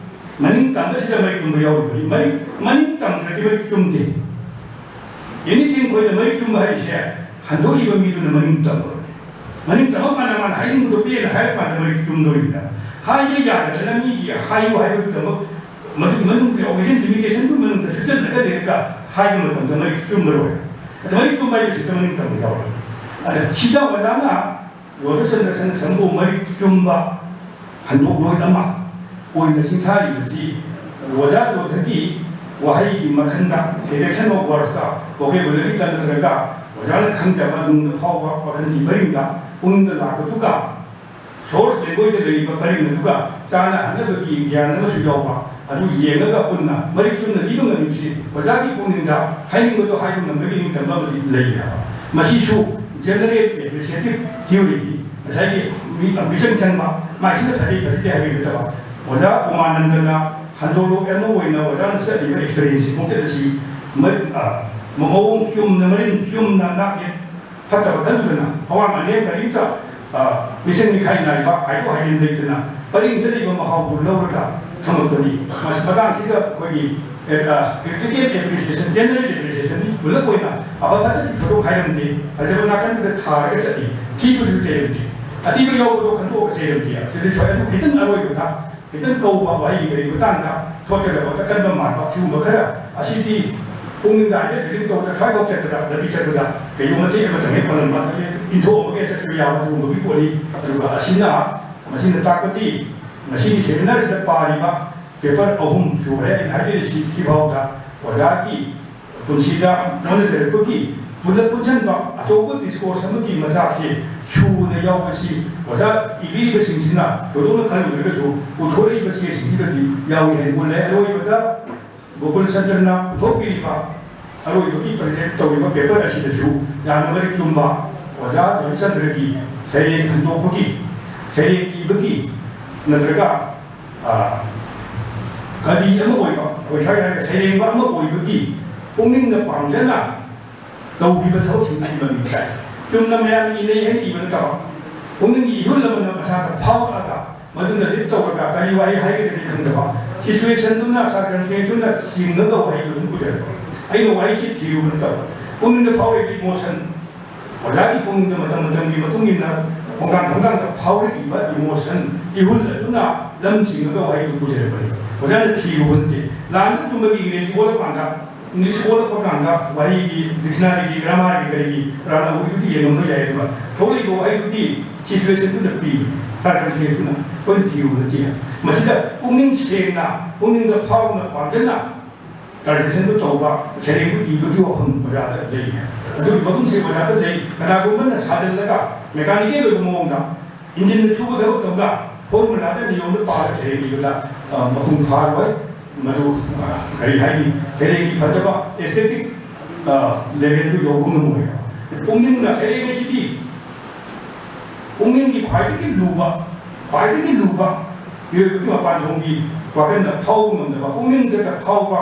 ꯃꯅꯤꯡ ꯇꯝꯕꯁꯤꯗ ꯃꯔꯤꯛ ꯆꯨꯝꯕ ꯌꯥꯎꯔꯤꯕꯅꯤ꯫ ꯃꯔꯤꯛ, ꯃꯅꯤꯡ ꯇꯝꯗ꯭ꯔꯗꯤ ꯃꯔꯤꯛ ꯆꯨꯝꯗꯦ꯫ Anything ꯑꯩꯈꯣꯏꯅ ꯃꯔꯤꯛ ꯆꯨꯝꯕ ꯍꯥꯏꯔꯤꯁꯦ ꯍꯟꯗꯣꯛꯏꯕ ꯃꯤꯗꯨꯅ ꯃꯅꯤꯡ ꯇꯝꯃꯔꯣꯏ꯫ ꯃꯅꯤꯡ ꯇꯝꯃ ꯀꯥꯟꯗ ꯃꯥꯅ ꯍꯥꯏꯅꯤꯡꯕꯗꯣ ꯄꯦꯟꯅ ꯍꯥꯏꯔ ꯀꯥꯟꯗ ꯃꯔꯤꯛ ꯆꯨꯝꯗꯣꯔꯤꯕꯅꯤꯅ, ꯍꯥꯏꯕ ꯌꯥꯗꯗꯅ ꯃꯤꯒꯤ ꯍꯥꯏꯌꯨ ꯍꯥꯏꯕꯒꯤꯗꯃꯛ ꯃꯗꯨꯒꯤ ꯃꯅꯨꯡꯗ within limitation ꯗꯨ ꯃꯅꯨꯡꯗ ꯆꯨꯞꯁꯤꯜꯂꯒ ꯂꯩꯔꯒ ꯍꯥꯏꯕ ꯃꯇꯝꯗ ꯃꯔꯤꯛ ꯆꯨꯝꯃꯔꯣꯏ꯫ ꯑꯗꯨ ꯃꯔꯤꯛ ꯆꯨꯝꯕ ꯍꯥꯏꯕꯁꯤꯗ ꯃꯅꯤꯡ ꯇꯝꯕ ꯌꯥꯎꯔꯣꯏ꯫ ꯑꯗ ꯁꯤꯗ ꯑꯣꯖꯥꯅ ꯖꯣꯙꯆꯟꯗ꯭ꯔ ꯁꯪꯒꯁꯝꯕꯨ ꯃꯔꯤꯛ ꯆꯨꯝꯕ ꯍꯟꯗꯣꯛꯂꯣꯏ ꯑꯃ ꯑꯣꯏꯅ ꯁꯤꯡꯊꯥꯔꯤꯕꯁꯤ ꯑꯣꯖꯥ ꯖꯣꯙꯒꯤ ꯋꯥꯍꯩꯒꯤ ꯃꯈꯜꯗ, selection of words ꯇ, vocabulary ꯇ ꯅꯠꯇ꯭ꯔꯒ ꯑꯣꯖꯥꯅ ꯈꯪꯖꯕ ꯅꯨꯡꯗ ꯐꯥꯎꯕ ꯋꯥꯈꯜꯒꯤ ꯄꯔꯤꯡꯗ ꯄꯨꯛꯅꯤꯡꯗ ꯂꯥꯛꯄꯗꯨꯒ source language ꯇ ꯂꯩꯔꯤꯕ ꯄꯔꯤꯡ ꯑꯗꯨꯒ ꯆꯥꯅꯍꯟꯅꯕꯒꯤ ꯒ꯭ꯌꯥꯟ ꯑꯃꯁꯨ ꯌꯥꯎꯕ ꯑꯗꯨ ꯌꯦꯡꯉꯒ ꯄꯨꯟꯅ ꯃꯔꯤꯛ ꯆꯨꯝꯅ ꯏꯕ ꯉꯝꯃꯤꯕꯁꯤ ꯑꯣꯖꯥꯒꯤ ꯄꯨꯛꯅꯤꯡꯗ ꯍꯥꯏꯅꯤꯡꯕꯗꯨ ꯍꯥꯏꯕ ꯉꯝꯕꯒꯤ ꯅꯤꯡꯇꯝꯕ ꯑꯃꯗꯤ ꯂꯩ ꯍꯥꯏꯕ꯫ ꯃꯁꯤꯁꯨ general appreciative theory ꯒꯤ ꯉꯁꯥꯏꯒꯤ ꯃꯤ-, ꯃꯤꯆꯪ ꯆꯪꯕ, ꯃꯥꯏꯁꯤꯅ ꯐꯖꯩ ꯐꯖꯗꯦ ꯍꯥꯏꯕꯒꯤ ꯅꯠꯇꯕ, ꯑꯣꯖꯥ ꯎꯃꯥꯅꯟꯗꯅ ꯍꯟꯗꯣꯛꯂꯣꯛ ꯑꯃ ꯑꯣꯏꯅ ꯑꯣꯖꯥꯅ ꯆꯠꯂꯤꯕ experience ꯁꯤ, ꯈꯣꯡꯆꯠ ꯑꯁꯤ ꯃ-, ꯑ, ꯃꯑꯣꯡ ꯆꯨꯝꯅ, ꯃꯔꯤꯟ ꯆꯨꯝꯅ ꯅꯥꯛ ꯌꯦꯠ ꯐꯠꯇꯕ ꯈꯟꯗꯨꯅ ꯑꯋꯥꯡ ꯑꯅꯦꯝ ꯀꯔꯤꯝꯇ, ꯑ, ꯃꯤꯆꯪ ꯃꯤꯈꯥꯏ ꯅꯥꯏꯕ, ꯍꯥꯏꯗꯣꯛ ꯍꯥꯏꯖꯤꯟ ꯂꯩꯇꯅ ꯄꯔꯤꯡꯗ ꯂꯩꯕ ꯃꯍꯥꯎꯗꯨ ꯂꯧꯔꯒ ꯊꯝꯃꯛꯄꯅꯤ꯫ ꯃꯁꯤ ꯃꯇꯥꯡꯁꯤꯗ ꯑꯩꯈꯣꯏꯒꯤ, ꯑ, critical appreciation, general appreciation ꯅꯤ꯫ ꯄꯨꯂꯞ ꯑꯣꯏꯅ ꯑꯐ ꯐꯠꯇꯒꯤ ꯊꯧꯗꯣꯛ ꯍꯥꯏꯔꯝꯗꯦ, ꯐꯖꯕ ꯅꯥꯀꯟꯗꯨꯗ ꯊꯥꯔꯒ ꯆꯠꯂꯤ, ꯊꯤꯕꯗꯨ ꯆꯩꯔꯝꯗꯦ, ꯑꯊꯤꯕ ꯌꯥꯎꯕꯗꯣ ꯈꯟꯗꯣꯛꯑꯒ ꯆꯩꯔꯝꯗꯦ꯫ ꯁꯤꯗ ꯁ꯭ꯋꯥꯏ ꯑꯗꯨ ꯈꯤꯇꯪ ꯑꯔꯣꯏꯕꯗ ꯈꯤꯇꯪ ꯀꯧꯕ ꯋꯥꯍꯩ ꯀꯔꯤ ꯃꯇꯥꯡꯗ ꯊꯣꯛꯀꯗꯕ ꯑꯀꯟꯕ ꯃꯥꯟꯕ ꯁꯤꯒꯨꯝꯕ ꯈꯔ ꯑꯁꯤꯗꯤ ꯄꯨꯛꯅꯤꯡꯗ ꯍꯥꯏꯐꯦꯠ ꯐꯤꯂꯤꯡ ꯇꯧꯕꯗ ꯁ꯭ꯋꯥꯏꯐꯥꯎ ꯆꯠꯄꯗ, ꯂꯝꯕꯤ ꯆꯠꯄꯗ ꯀꯩꯒꯨꯝꯕ ꯃꯇꯦꯛ ꯑꯃꯇꯪ ꯍꯦꯛ ꯄꯜꯂꯝꯕ, ꯑꯗꯒꯤ ꯏꯟꯊꯣꯛꯑꯒ ꯍꯦꯛ ꯆꯠꯈꯤꯕ ꯌꯥꯕ ꯑꯗꯨꯒꯨꯝꯕꯒꯤ ꯄꯣꯠꯅꯤ꯫ ꯑꯗꯨꯒ ꯑꯁꯤꯅ ꯃꯁꯤꯅ ꯇꯥꯛꯄꯗꯤ ꯉꯁꯤꯒꯤ seminar ꯁꯤꯗ ꯄꯥꯔꯤꯕ paper ꯑꯍꯨꯝ ꯁꯨꯈ꯭ꯔꯦ ꯑꯩꯅ ꯍꯥꯏꯖꯔꯤꯁꯤ꯫ ꯁꯤꯐꯥꯎꯗ ꯑꯣꯖꯥꯒꯤ ꯄꯨꯟꯁꯤꯗ ꯍꯣꯠꯅꯖꯔꯛꯄꯒꯤ ꯄꯨꯂꯞ ꯄꯨꯟꯁꯤꯟꯕ ꯑꯆꯧꯕ discourse ꯑꯃꯒꯤ ꯃꯆꯥꯛꯁꯦ ꯁꯨꯅ ꯌꯥꯎꯕꯁꯤ ꯑꯣꯖꯥ ꯏꯕꯤꯔꯤꯕꯁꯤꯡꯁꯤꯅ ꯊꯣꯏꯗꯣꯛꯅ ꯈꯜꯂꯨꯗ꯭ꯔꯒꯁꯨ ꯄꯨꯊꯣꯔꯛꯏꯕ ꯆꯦꯁꯤꯡꯁꯤꯗꯗꯤ ꯌꯥꯎꯏ ꯍꯥꯏꯅ ꯎꯠꯂꯦ꯫ ꯑꯔꯣꯏꯕꯗ ꯒꯣꯀꯨꯜ ꯆꯟꯗ꯭ꯔꯅ ꯄꯨꯊꯣꯛꯄꯤꯔꯤꯕ ꯑꯔꯣꯏꯕꯒꯤ present ꯇꯧꯔꯤꯕ paper ꯑꯁꯤꯗꯁꯨ ꯌꯥꯝꯅ ꯃꯔꯤꯛ ꯆꯨꯝꯕ ꯑꯣꯖꯥ ꯔꯕꯤꯆꯟꯗ꯭ꯔꯒꯤ ꯁꯩꯔꯦꯡ ꯍꯟꯗꯣꯛꯄꯒꯤ, ꯁꯩꯔꯦꯡ ꯏꯕꯒꯤ ꯅꯠꯇ꯭ꯔꯒ, ꯑ, ꯀꯕꯤ ꯑꯃ ꯑꯣꯏꯕ, ꯑꯣꯏꯊꯣꯛ ꯍꯥꯏꯔꯒ ꯁꯩꯔꯦꯡꯕ ꯑꯃ ꯑꯣꯏꯕꯒꯤ ꯄꯨꯛꯅꯤꯡꯅ ꯄꯥꯝꯖꯅ ꯇꯧꯈꯤꯕ ꯊꯕꯛꯁꯤꯡꯗꯨꯒꯤ ꯃꯃꯤ ꯇꯥꯏ꯫ ꯆꯨꯝꯅ ꯃꯌꯥꯝꯅ ꯏꯅꯩ ꯍꯥꯏꯅ ꯏꯕ ꯅꯠꯇꯕ, ꯄꯨꯛꯅꯤꯡꯒꯤ ꯏꯍꯨꯜ ꯑꯃꯅ ꯃꯁꯥꯗ ꯐꯥꯎꯔꯛꯑꯒ ꯃꯗꯨꯅ lead ꯇꯧꯔꯒ ꯀꯔꯤ ꯋꯥꯍꯩ ꯍꯥꯏꯒꯗꯒꯦ ꯈꯪꯗꯕ, situation ꯗꯨꯅ, circumstance ꯗꯨꯅ ꯆꯤꯡꯉꯒ ꯋꯥꯍꯩꯗꯨ ꯑꯗꯨꯝ ꯄꯨꯖꯔꯛꯄ꯫ ꯑꯩꯅ ꯋꯥꯍꯩꯁꯤ ꯊꯤꯔꯨꯕ ꯅꯠꯇꯕ, ꯄꯨꯛꯅꯤꯡꯗ ꯐꯥꯎꯔꯛꯏꯕ emotion, ꯑꯣꯖꯥꯒꯤ ꯄꯨꯛꯅꯤꯡꯗ ꯃꯇꯝ ꯃꯇꯝꯒꯤ ꯃꯇꯨꯡ ꯏꯟꯅ ꯈꯣꯡꯊꯥꯡ ꯈꯣꯡꯊꯥꯡꯗ ꯐꯥꯎꯔꯛꯏꯕ emotion, ꯏꯍꯨꯜ ꯑꯗꯨꯅ ꯂꯝ ꯆꯤꯡꯉꯒ ꯋꯥꯍꯩꯗꯨ ꯄꯨꯖꯔꯛꯄꯅꯤ꯫ ꯑꯣꯖꯥꯅ ꯊꯤꯔꯨꯕ ꯅꯠꯇꯦ꯫ ꯂꯥꯟꯕ ꯆꯨꯝꯕꯒꯤ ꯏꯪꯔꯦꯖꯤ ꯑꯣꯜꯂꯀꯥꯟꯗ, ꯏꯪꯂꯤꯁ ꯑꯣꯜꯂꯛꯄ ꯀꯥꯟꯗ ꯋꯥꯍꯩꯒꯤ dictionary ꯒꯤ, grammar ꯒꯤ, ꯀꯔꯤꯒꯤ ꯔꯥꯅꯧꯒꯤꯗꯨꯗꯤ ꯌꯦꯡꯉꯝꯕ ꯌꯥꯏ, ꯑꯗꯨꯒ ꯊꯣꯛꯂꯛꯏꯕ ꯋꯥꯍꯩꯗꯨꯗꯤ situation ꯗꯨꯅ ꯄꯤ, circumstance ꯗꯨꯅ꯫ ꯑꯩꯈꯣꯏꯅ ꯊꯤꯔꯨꯕ ꯅꯠꯇꯦ꯫ ꯃꯁꯤꯗ ꯄꯨꯛꯅꯤꯡ ꯁꯦꯡꯅ, ꯄꯨꯛꯅꯤꯡꯗ ꯐꯥꯎꯅ, ꯄꯥꯝꯖꯅ translation ꯗꯨ ꯇꯧꯕ, ꯁꯩꯔꯦꯡꯗꯨ ꯏꯕꯒꯤ ꯋꯥꯐꯝ ꯑꯣꯖꯥꯗ ꯂꯩ꯫ ꯑꯗꯨꯒꯤ ꯃꯒꯨꯟꯁꯦ ꯑꯣꯖꯥꯗ ꯂꯩ꯫ ꯀꯅꯥꯒꯨꯝꯕꯅ ꯁꯥꯖꯤꯜꯂꯒ mechanical ꯑꯣꯏꯕ ꯃꯑꯣꯡꯗ engine ꯅ ꯁꯨꯕ ꯊꯕꯛ ꯇꯧꯅ formula ꯗ ꯅꯤꯌꯣꯝꯗ ꯄꯥꯔꯒ ꯁꯩꯔꯦꯡ ꯏꯕꯗ, ꯑ, ꯃꯄꯨꯡ ꯐꯥꯔꯣꯏ꯫ ꯃꯗꯨ, ꯑ, ꯀꯔꯤ ꯍꯥꯏꯅꯤ, ꯁꯩꯔꯦꯡꯒꯤ ꯐꯖꯕ aesthetic, ꯑ, level ꯗꯨ ꯌꯧꯕ ꯉꯝꯃꯣꯏ꯫ ꯄꯨꯛꯅꯤꯡꯅ ꯁꯩꯔꯦꯡ ꯑꯁꯤꯗꯤ ꯄꯨꯛꯅꯤꯡꯒꯤ ꯈ꯭ꯋꯥꯏꯗꯒꯤ ꯂꯨꯕ, ꯈ꯭ꯋꯥꯏꯗꯒꯤ ꯂꯨꯕ ꯃꯤꯑꯣꯏꯕꯒꯤ ꯃꯄꯥꯟꯊꯣꯡꯒꯤ ꯋꯥꯈꯜꯗ ꯐꯥꯎꯕ ꯉꯝꯗꯕ, ꯄꯨꯛꯅꯤꯡꯗꯇ ꯐꯥꯎꯕ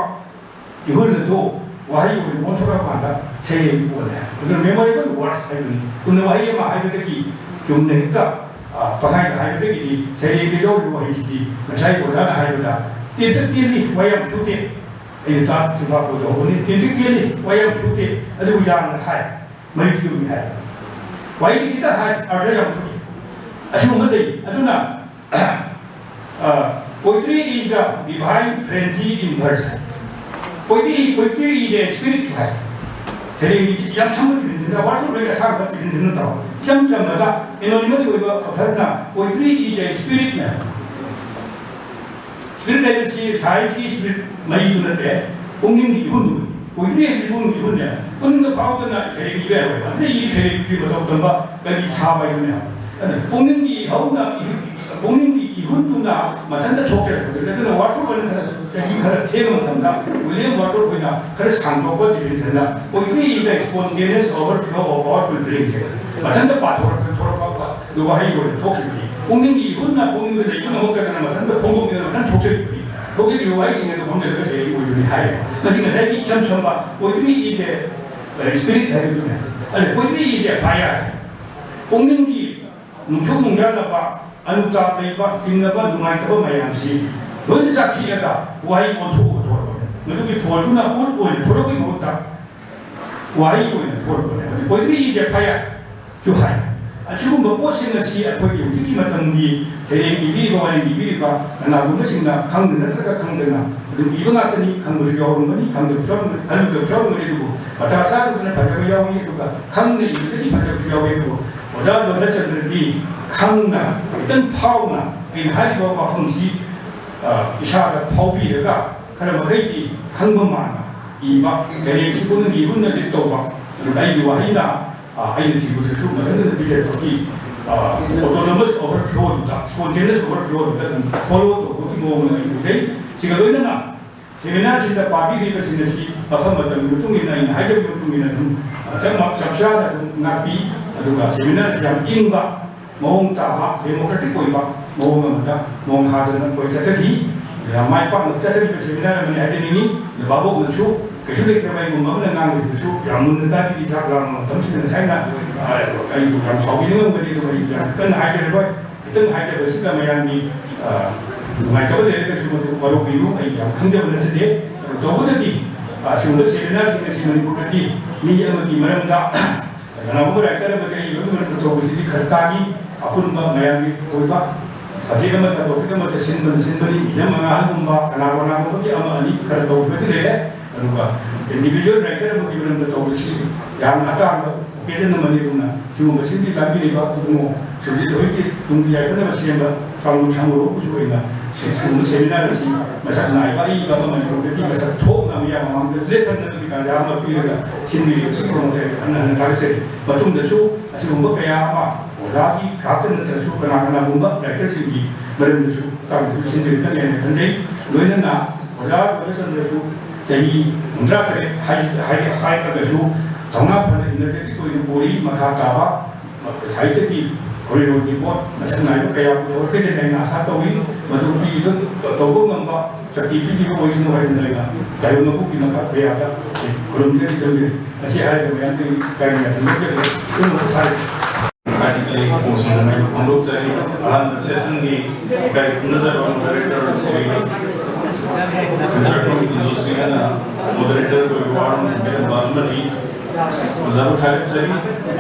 ꯏꯍꯨꯜ ꯑꯗꯨ ꯋꯥꯍꯩ ꯑꯣꯏꯅ ꯑꯣꯟꯊꯣꯔꯛꯑꯀꯥꯟꯗ ꯁꯩꯔꯦꯡ ꯑꯣꯜꯂꯦ꯫ ꯑꯗꯨꯅ memorable words ꯍꯥꯏꯕꯅꯤ꯫ ꯆꯨꯝꯅ ꯋꯥꯍꯩ ꯑꯃ ꯍꯥꯏꯕꯗꯒꯤ, ꯆꯨꯝꯅ ꯍꯦꯛꯇ, ꯑ, ꯄꯪꯍꯥꯏꯗ ꯍꯥꯏꯕꯗꯒꯤꯗꯤ ꯁꯩꯔꯦꯡꯗ ꯌꯥꯎꯔꯤꯕ ꯋꯥꯍꯩꯁꯤꯗꯤ ꯉꯁꯥꯏ ꯑꯣꯖꯥꯅ ꯍꯥꯏꯕꯗ ꯇꯦꯟꯇꯛ ꯇꯦꯜꯂꯤ, ꯋꯥ ꯌꯥꯝ ꯁꯨꯗꯦ꯫ ꯑꯩꯅ ꯇꯥ ꯆꯤꯟꯐꯥ ꯄꯨꯖꯍꯧꯕꯅꯤ꯫ ꯇꯦꯟꯇꯛ ꯇꯦꯜꯂꯤ, ꯋꯥ ꯌꯥꯝ ꯁꯨꯗꯦ, ꯑꯗꯨꯕꯨ ꯌꯥꯝꯅ ꯍꯥꯏ, ꯃꯔꯤꯛ ꯆꯨꯝꯃꯤ ꯍꯥꯏ꯫ ꯋꯥꯍꯩꯗꯤ ꯈꯤꯇ ꯍꯥꯏ, ꯑꯔꯊ ꯌꯥꯝ ꯊꯣꯛꯏ꯫ ꯑꯁꯤꯒꯨꯝꯕ ꯂꯩ꯫ ꯑꯗꯨꯅ, ꯑ, poetry is the divine frenzy in verse high. Poetry, poetry is a spirit ꯍꯥꯏ꯫ ꯁꯩꯔꯦꯡꯒꯤꯗꯤ ꯌꯥꯝ ꯁꯝꯕ definition ꯅꯠꯇꯕ, ꯋꯥꯔꯁꯣꯞ ꯂꯣꯏꯅ ꯑꯁꯥꯡꯕ definition ꯅꯠꯇꯕ, ꯏꯆꯝ ꯆꯝꯕꯗ anonymous ꯑꯣꯏꯕ author ꯅ poetry is a spirit ꯅꯦ꯫ Spirit ꯍꯥꯏꯕꯁꯤ science ꯀꯤ spirit ꯃꯩꯗꯨ ꯅꯠꯇꯦ, ꯄꯨꯛꯅꯤꯡꯒꯤ ꯏꯍꯨꯜꯗꯨꯅꯤ꯫ Poetry ꯍꯥꯏꯕꯁꯤ ꯄꯨꯛꯅꯤꯡꯒꯤ ꯏꯍꯨꯜꯅꯦ꯫ ꯄꯨꯛꯅꯤꯡꯗ ꯐꯥꯎꯗꯅ ꯁꯩꯔꯦꯡ ꯏꯕ ꯌꯥꯔꯣꯏ꯫ ꯑꯗꯨꯅ ꯏ ꯁꯩꯔꯦꯡꯗꯨꯒꯤ ꯃꯇꯧ ꯇꯝꯕ ꯀꯔꯤ ꯁꯥꯕ ꯍꯥꯏꯗꯨꯅꯦ꯫ ꯑꯗꯨꯅ ꯄꯨꯛꯅꯤꯡꯒꯤ ꯏꯍꯧꯅ, ꯄꯨꯛꯅꯤꯡꯒꯤ ꯏꯍꯨꯜꯗꯨꯅ ꯃꯊꯟꯇ ꯊꯣꯛꯆꯔꯛꯄꯗꯨꯅꯤ꯫ ꯑꯗꯨꯅ ꯋꯥꯔꯁꯣꯞ ꯑꯣꯏꯅ ꯈꯔ, ꯆꯍꯤ ꯈꯔ ꯊꯦꯡꯕ ꯃꯇꯝꯗ William Wordsworth ꯍꯣꯏꯅ ꯈꯔ ꯁꯥꯡꯗꯣꯛꯄ definition the "Poetry is the spontaneous overflow of powerful feelings" ꯍꯥꯏꯕ꯫ ꯃꯊꯟꯇ ꯄꯥꯊꯣꯔꯛꯄ, ꯊꯣꯔꯛꯄ ꯑꯗꯨ ꯋꯥꯍꯩ ꯑꯣꯏꯅ ꯊꯣꯛꯈꯤꯕꯅꯤ꯫ ꯄꯨꯛꯅꯤꯡꯒꯤ ꯏꯍꯨꯜꯅ ꯄꯨꯛꯅꯤꯡꯗ ꯂꯩꯕ ꯉꯝꯃꯛꯇꯗꯅ ꯃꯊꯟꯇ ꯐꯣꯡꯗꯣꯛꯅꯤꯡꯗꯅ ꯃꯊꯟꯇ ꯊꯣꯛꯆꯈꯤꯕꯅꯤ꯫ ꯊꯣꯛꯈꯤꯕ ꯋꯥꯍꯩꯁꯤꯡ ꯑꯗꯨ ꯐꯣꯡꯗꯣꯛꯂꯒ ꯁꯩꯔꯦꯡ ꯑꯣꯏꯕꯅꯤ ꯍꯥꯏꯔꯦ꯫ ꯃꯁꯤ ꯉꯁꯥꯏꯒꯤ ꯏꯆꯝ ꯆꯝꯕ poetry is a spirit ꯍꯥꯏꯕꯗꯨꯅꯤ꯫ ꯑꯗ poetry is a fire꯫ ꯄꯨꯛꯅꯤꯡꯒꯤ ꯅꯨꯡꯁꯨꯛ ꯅꯨꯡꯖꯥꯅꯕ, ꯑꯅꯨꯇꯥꯞ ꯂꯩꯕ, ꯆꯤꯡꯅꯕ, ꯅꯨꯡꯉꯥꯏꯇꯕ ꯃꯌꯥꯝꯁꯤ ꯂꯣꯏꯅ ꯆꯥꯛꯊꯤꯔꯒ ꯋꯥꯍꯩ ꯑꯣꯟꯊꯣꯛꯑꯒ ꯊꯣꯔꯛꯄꯅꯤ꯫ ꯃꯗꯨꯒꯤ ꯐꯣꯜꯗꯨꯅ ꯎꯠ ꯑꯣꯏꯅ ꯊꯣꯔꯛꯄꯒꯤ ꯃꯍꯨꯠꯇ ꯋꯥꯍꯩ ꯑꯣꯏꯅ ꯊꯣꯔꯛꯄꯅꯦ꯫ ꯍꯧꯖꯤꯛ poetry is a fire ꯁꯨ ꯍꯥꯏ꯫ ꯑꯁꯤꯒꯨꯝꯕ ꯄꯣꯠꯁꯤꯡ ꯑꯁꯤ ꯑꯩꯈꯣꯏꯒꯤ ꯍꯧꯖꯤꯛꯀꯤ ꯃꯇꯝꯒꯤ ꯁꯩꯔꯦꯡ ꯏꯕꯤꯔꯤꯕ, ꯋꯥꯔꯦꯡ ꯏꯕꯤꯔꯤꯕ ꯀꯅꯥꯒꯨꯝꯕꯁꯤꯡꯅ ꯈꯪꯗ ꯅꯠꯇ꯭ꯔꯒ ꯈꯪꯗꯅ ꯑꯗꯨꯝ ꯏꯕ ꯉꯥꯛꯇꯅꯤ꯫ ꯈꯪꯕꯁꯨ ꯌꯥꯎꯔꯝꯒꯅꯤ, ꯈꯪꯗꯕꯁꯨ ꯌꯥꯎꯔꯝꯒꯅꯤ, ꯈꯜꯂꯨꯗꯕꯁꯨ ꯌꯥꯎꯔꯝꯒꯅꯤ꯫ ꯑꯗꯨꯕꯨ ꯃꯇꯥ ꯆꯥꯗꯕꯅ ꯐꯖꯕ ꯌꯥꯎꯏ, ꯑꯗꯨꯒ ꯈꯪꯅ ꯏꯕꯗꯒꯤ ꯐꯖꯕꯁꯨ ꯌꯥꯎꯏ꯫ ꯑꯗꯨꯕꯨ ꯑꯣꯖꯥ ꯂꯣꯂꯆꯟꯗ꯭ꯔꯗꯤ ꯈꯪꯅ, ꯈꯤꯇꯪ ꯐꯥꯎꯅ ꯑꯩꯅ ꯍꯥꯏꯔꯤꯕ ꯋꯥꯐꯝꯁꯤ, ꯑ, ꯏꯁꯥꯗ ꯐꯥꯎꯕꯤꯔꯒ ꯈꯔ ꯃꯈꯩꯗꯤ ꯈꯪꯕ ꯃꯥꯟꯅ ꯏꯕ, ꯁꯩꯔꯦꯡꯁꯤ ꯄꯨꯛꯅꯤꯡꯒꯤ ꯏꯍꯨꯜꯅ ꯂꯤꯠ ꯇꯧꯕ, ꯑꯗꯨꯒ ꯑꯩꯒꯤ ꯋꯥꯍꯩꯅ, ꯑ, ꯑꯩꯅ ꯊꯤꯕꯗꯁꯨ ꯃꯊꯟꯇꯅ ꯄꯤꯖꯔꯛꯄꯒꯤ, ꯑ, autonomous overflow ꯗꯨꯗ, spontaneous overflow ꯗꯨꯗ ꯑꯗꯨꯝ follow ꯇꯧꯕꯒꯤ ꯃꯑꯣꯡ ꯑꯃ ꯑꯩ ꯎꯖꯩ꯫ ꯁꯤꯒ ꯂꯣꯏꯅꯅ seminar ꯁꯤꯗ ꯄꯥꯕꯤꯔꯤꯕꯁꯤꯡ ꯑꯁꯤ ꯃꯐꯝ ꯃꯇꯝꯒꯤ ꯃꯇꯨꯡ ꯏꯟꯅ, ꯑꯩꯅ ꯍꯥꯏꯖꯕꯒꯤ ꯃꯇꯨꯡ ꯏꯟꯅ ꯑꯗꯨꯝ ꯆꯞ ꯃ-, ꯆꯞ ꯆꯥꯅ ꯑꯗꯨꯝ ꯉꯥꯛꯄꯤ꯫ ꯑꯗꯨꯒ seminar ꯑꯁꯤ ꯌꯥꯝ ꯏꯪꯕ ꯃꯑꯣꯡ ꯇꯥꯕ, democratic ꯑꯣꯏꯕ ꯃꯑꯣꯡ ꯑꯃꯗ ꯃꯑꯣꯡ ꯍꯥꯗꯅ ꯑꯩꯈꯣꯏ ꯆꯠꯊꯈꯤ꯫ ꯌꯥꯝ ꯃꯥꯏ ꯄꯥꯛꯅ ꯆꯠꯊꯈꯤꯕ seminar ꯑꯃꯅꯤ ꯍꯥꯏꯖꯅꯤꯡꯉꯤ꯫ ꯑꯗꯨ ꯚꯥꯕꯣꯛꯅꯁꯨ ꯀꯩꯁꯨ ꯂꯩꯇ꯭ꯔꯕ ꯑꯩꯒꯨꯝꯕ ꯑꯃꯅ ꯉꯥꯡꯕꯁꯤꯗꯁꯨ ꯌꯥꯝ ꯃꯨꯟꯅ ꯇꯥꯕꯤꯔꯤ꯫ ꯆꯥꯛ ꯂꯥꯝꯕ ꯃꯇꯝꯁꯤꯗ ꯉꯁꯥꯏꯅ, ꯑ, ꯑꯩꯁꯨ ꯌꯥꯝ ꯁꯥꯎꯕꯤꯅꯤꯡꯉꯝꯒꯅꯤ, ꯑꯗꯨꯒ ꯑꯩ ꯌꯥꯝ ꯀꯟꯅ ꯍꯥꯏꯖꯔꯔꯣꯏ꯫ ꯈꯤꯇꯪ ꯍꯥꯏꯖꯕꯁꯤꯗ ꯃꯌꯥꯝꯒꯤ, ꯑ, ꯅꯨꯡꯉꯥꯏꯇꯕ ꯂꯩꯔꯒꯁꯨ ꯃꯗꯨ ꯋꯥꯔꯧꯕꯤꯅꯨ, ꯑꯩ ꯌꯥꯝ ꯈꯪꯖꯕ ꯅꯠꯆꯗꯦ꯫ ꯑꯗꯨ ꯇꯧꯕꯗꯗꯤ, ꯑ, ꯁꯤꯒꯨꯝꯕ seminar ꯁꯤꯡ ꯑꯁꯤ ꯃꯅꯤꯄꯨꯔꯗꯗꯤ ꯃꯤ ꯑꯃꯒꯤ ꯃꯔꯝꯗ ꯀꯅꯥꯒꯨꯝꯕ writer ꯑꯃꯗꯤ ꯑꯩ ꯂꯣꯏꯅꯃꯛ ꯄꯨꯊꯣꯛꯄꯁꯤꯗꯤ ꯈꯔ ꯇꯥꯡꯏ꯫ ꯑꯄꯨꯟꯕ ꯃꯌꯥꯝꯒꯤ ꯑꯣꯏꯕ subject ꯑꯃꯗ, topic ꯑꯃꯗ ꯁꯤꯟꯕꯅ ꯁꯤꯟꯕꯅꯤ꯫ ꯏꯖꯝ ꯃꯉꯥꯍꯟꯒꯨꯝꯕ, ꯀꯅꯥ ꯀꯅꯥꯒꯨꯝꯕꯒꯤ ꯑꯃ ꯑꯅꯤ ꯈꯔ ꯇꯧꯕꯗꯤ ꯂꯩꯔꯦ꯫ ꯑꯗꯨꯒ ꯏꯟꯗꯤꯕꯤꯖꯨꯋꯦꯜ ꯔꯥꯏꯇꯔ ꯑꯃꯒꯤ ꯃꯔꯝꯗ ꯇꯧꯕꯁꯤ ꯌꯥꯝꯅ ꯑꯇꯥꯡꯕ ꯑꯣꯀꯦꯖꯟ ꯑꯃꯅꯤ꯫ ꯑꯗꯨꯅ ꯁꯤꯒꯨꯝꯕꯁꯤꯡꯒꯤ ꯂꯥꯡꯕꯤꯔꯤꯕ ꯏꯕꯨꯡꯉꯣ ꯁꯨꯔꯖꯤꯠ ꯍꯣꯏꯒꯤ ꯇꯨꯡꯒꯤ ꯌꯥꯏꯐꯅꯕ ꯁꯦꯝꯕ ꯀꯥꯡꯂꯨꯞ ꯁꯪꯒ ꯂꯣꯛꯄꯁꯨ ꯑꯣꯏꯅ ꯁꯤꯒꯨꯝꯕ ꯁꯦꯃꯤꯅꯥꯔ ꯑꯁꯤ ꯃꯁꯛ ꯅꯥꯏꯕ ꯑꯏꯕ ꯑꯃ ꯃꯅꯤꯄꯨꯔꯗꯗꯤ ꯃꯁꯛ ꯊꯣꯛꯅ ꯃꯤꯌꯥꯝ ꯃꯃꯥꯡꯗ ꯂꯦꯞꯍꯟꯅꯕꯒꯤ ꯇꯥꯟꯖꯥ ꯑꯃ ꯄꯤꯔꯒ ꯁꯤꯟꯕꯤꯔꯤꯕꯁꯤ ꯈꯨꯔꯨꯝꯖꯔꯤ꯫ ꯍꯟꯅ ꯍꯟꯅ ꯊꯥꯒꯠꯆꯔꯤ꯫ ꯃꯇꯨꯡꯗꯁꯨ ꯑꯁꯤꯒꯨꯝꯕ ꯀꯌꯥ ꯑꯃ ꯑꯣꯖꯥꯒꯤ ꯈꯛꯇ ꯅꯠꯇ꯭ꯔꯁꯨ ꯀꯅꯥ ꯀꯅꯥꯒꯨꯝꯕ ꯔꯥꯏꯇꯔꯁꯤꯡꯒꯤ ꯃꯔꯝꯗꯁꯨ ꯇꯥꯛꯅꯁꯨ ꯁꯤꯟꯕꯤꯔꯛꯀꯅꯤ ꯍꯥꯏꯅ ꯈꯟꯖꯩ꯫ ꯂꯣꯏꯅꯅ ꯑꯣꯖꯥ ꯔꯣꯕꯤꯟꯗ꯭ꯔꯁꯨ ꯆꯍꯤ ꯍꯨꯝꯗ꯭ꯔꯥ ꯇꯔꯦꯠ ꯍꯥꯏ-, ꯍꯥꯏ-, ꯍꯥꯏꯔꯒꯁꯨ ꯊꯧꯅꯥ ꯐꯅ ꯏꯅꯔꯖꯦꯇꯤꯛ ꯑꯣꯏꯅ ꯄꯨꯔꯤ꯫ ꯃꯈꯥ ꯇꯥꯕ ꯁꯥꯍꯤꯇ꯭ꯌꯒꯤ ꯍꯣꯔꯤ ꯍꯣꯔꯤ ꯄꯣꯠ ꯃꯁꯛ ꯅꯥꯏꯕ ꯀꯌꯥ ꯄꯨꯊꯣꯔꯛꯀꯅꯤ ꯍꯥꯏꯅ ꯑꯥꯁꯥ ꯇꯧꯏ꯫ ꯃꯗꯨ ꯄꯤꯕ ꯇꯧꯕ ꯉꯝꯕ ꯁꯛꯇꯤ ꯄꯤꯕꯤꯕ ꯑꯣꯏꯁꯅꯨ ꯍꯥꯏꯗꯨꯅ ꯑꯩꯅ ꯇꯥꯏꯕꯪ ꯃꯄꯣꯛꯀꯤ ꯃꯈꯥ ꯀꯌꯥꯗ ꯈꯨꯔꯨꯝꯖꯔꯤ ꯆꯪꯖꯔꯤ꯫ ꯃꯁꯤ ꯍꯥꯏꯔꯤꯕ ꯃꯌꯥꯝꯗꯒꯤ ꯀꯥꯏꯅ ꯌꯥꯊꯪ ꯂꯧꯖꯒꯦ꯫ ꯄꯨꯝꯅꯃꯛ ꯊꯥꯔꯤ꯫ ꯍꯥꯏꯔꯤꯕ ꯀꯣꯡꯁꯤꯡ ꯑꯗꯨ ꯐꯣꯡꯗꯣꯛꯆꯔꯤ꯫ ꯑꯍꯥꯟꯕ ꯁꯦꯁꯟꯒꯤ ꯏꯀꯥꯏ ꯈꯨꯝꯅꯖꯕ ꯃꯣꯗꯔꯦꯇꯔ ꯁ꯭ꯔꯤ ꯈꯟꯖꯔꯛꯄ ꯀꯨꯟꯖꯣ ꯁꯤꯡꯍꯅ ꯃꯣꯗꯔꯦꯇꯔ ꯑꯣꯏꯕ ꯋꯥꯔꯣꯝ ꯊꯝꯕꯤꯔꯝꯕ ꯑꯃꯅꯤ꯫ ꯑꯣꯖꯥꯕꯨ ꯊꯥꯒꯠꯆꯔꯤ꯫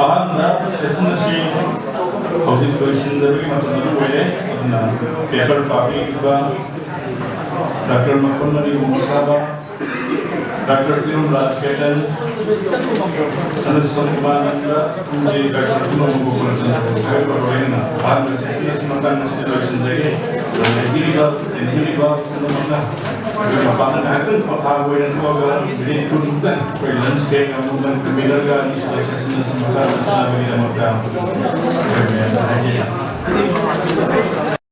ꯑꯍꯥꯟꯕ ꯁꯦꯁꯟ ꯑꯁꯤ ꯍꯧꯖꯤꯛ ꯂꯣꯏꯁꯤꯟꯖꯕꯒꯤ ꯃꯇꯝ ꯑꯗꯨ ꯑꯣꯏꯔꯦ꯫ ꯑꯗꯨꯅ ꯄꯦꯄꯔ ꯄꯥꯕꯤꯈꯤꯕ ꯗꯥꯛꯇꯔ ꯃꯈꯣꯟꯃꯅꯤ ꯃꯣꯡꯁꯥꯕ, ꯗꯥꯛꯇꯔ ꯏꯔꯨꯝ ꯔꯥꯖ ꯀꯦꯇꯟ, ꯑꯅꯁ ꯁꯣꯃꯥꯅꯟꯗ ꯑꯃꯗꯤ ꯗꯥꯛꯇꯔ ꯀꯨꯃꯥꯔ ꯃꯣꯡꯒꯣꯄꯥꯜ ꯆꯟꯗ꯭ꯔꯕꯨ ꯊꯥꯒꯠꯄ ꯂꯣꯏꯅꯅ ꯑꯍꯥꯟꯕ ꯁꯦꯁꯟ ꯑꯁꯤ ꯃꯇꯥꯡ ꯑꯁꯤꯗ ꯂꯣꯏꯁꯤꯟꯖꯒꯦ꯫ ꯂꯩꯕꯤꯔꯤꯕ, ꯇꯤꯟꯕꯤꯔꯤꯕ ꯄꯨꯝꯅꯃꯛꯅ ꯑꯩꯈꯣꯏ ꯃꯄꯥꯟꯗ ꯉꯥꯏꯍꯥꯛꯇꯪ ꯄꯣꯊꯥꯕ ꯑꯣꯏꯅ ꯊꯣꯛꯑꯒ ꯃꯤꯅꯤꯠ ꯀꯨꯟꯃꯨꯛꯇꯪ ꯑꯩꯈꯣꯏ ꯂꯟꯆ ꯕ꯭ꯔꯦꯛ ꯑꯃꯨꯛꯇꯪ ꯊꯝꯕꯤꯔꯒ ꯑꯅꯤꯁꯨꯕ ꯁꯦꯁꯟ ꯑꯁꯤ ꯃꯈꯥ ꯆꯠꯊꯅꯕꯒꯤꯗꯃꯛꯇ ꯑꯩꯈꯣꯏ ꯃꯌꯥꯝꯗ ꯍꯥꯏꯖꯔꯤ꯫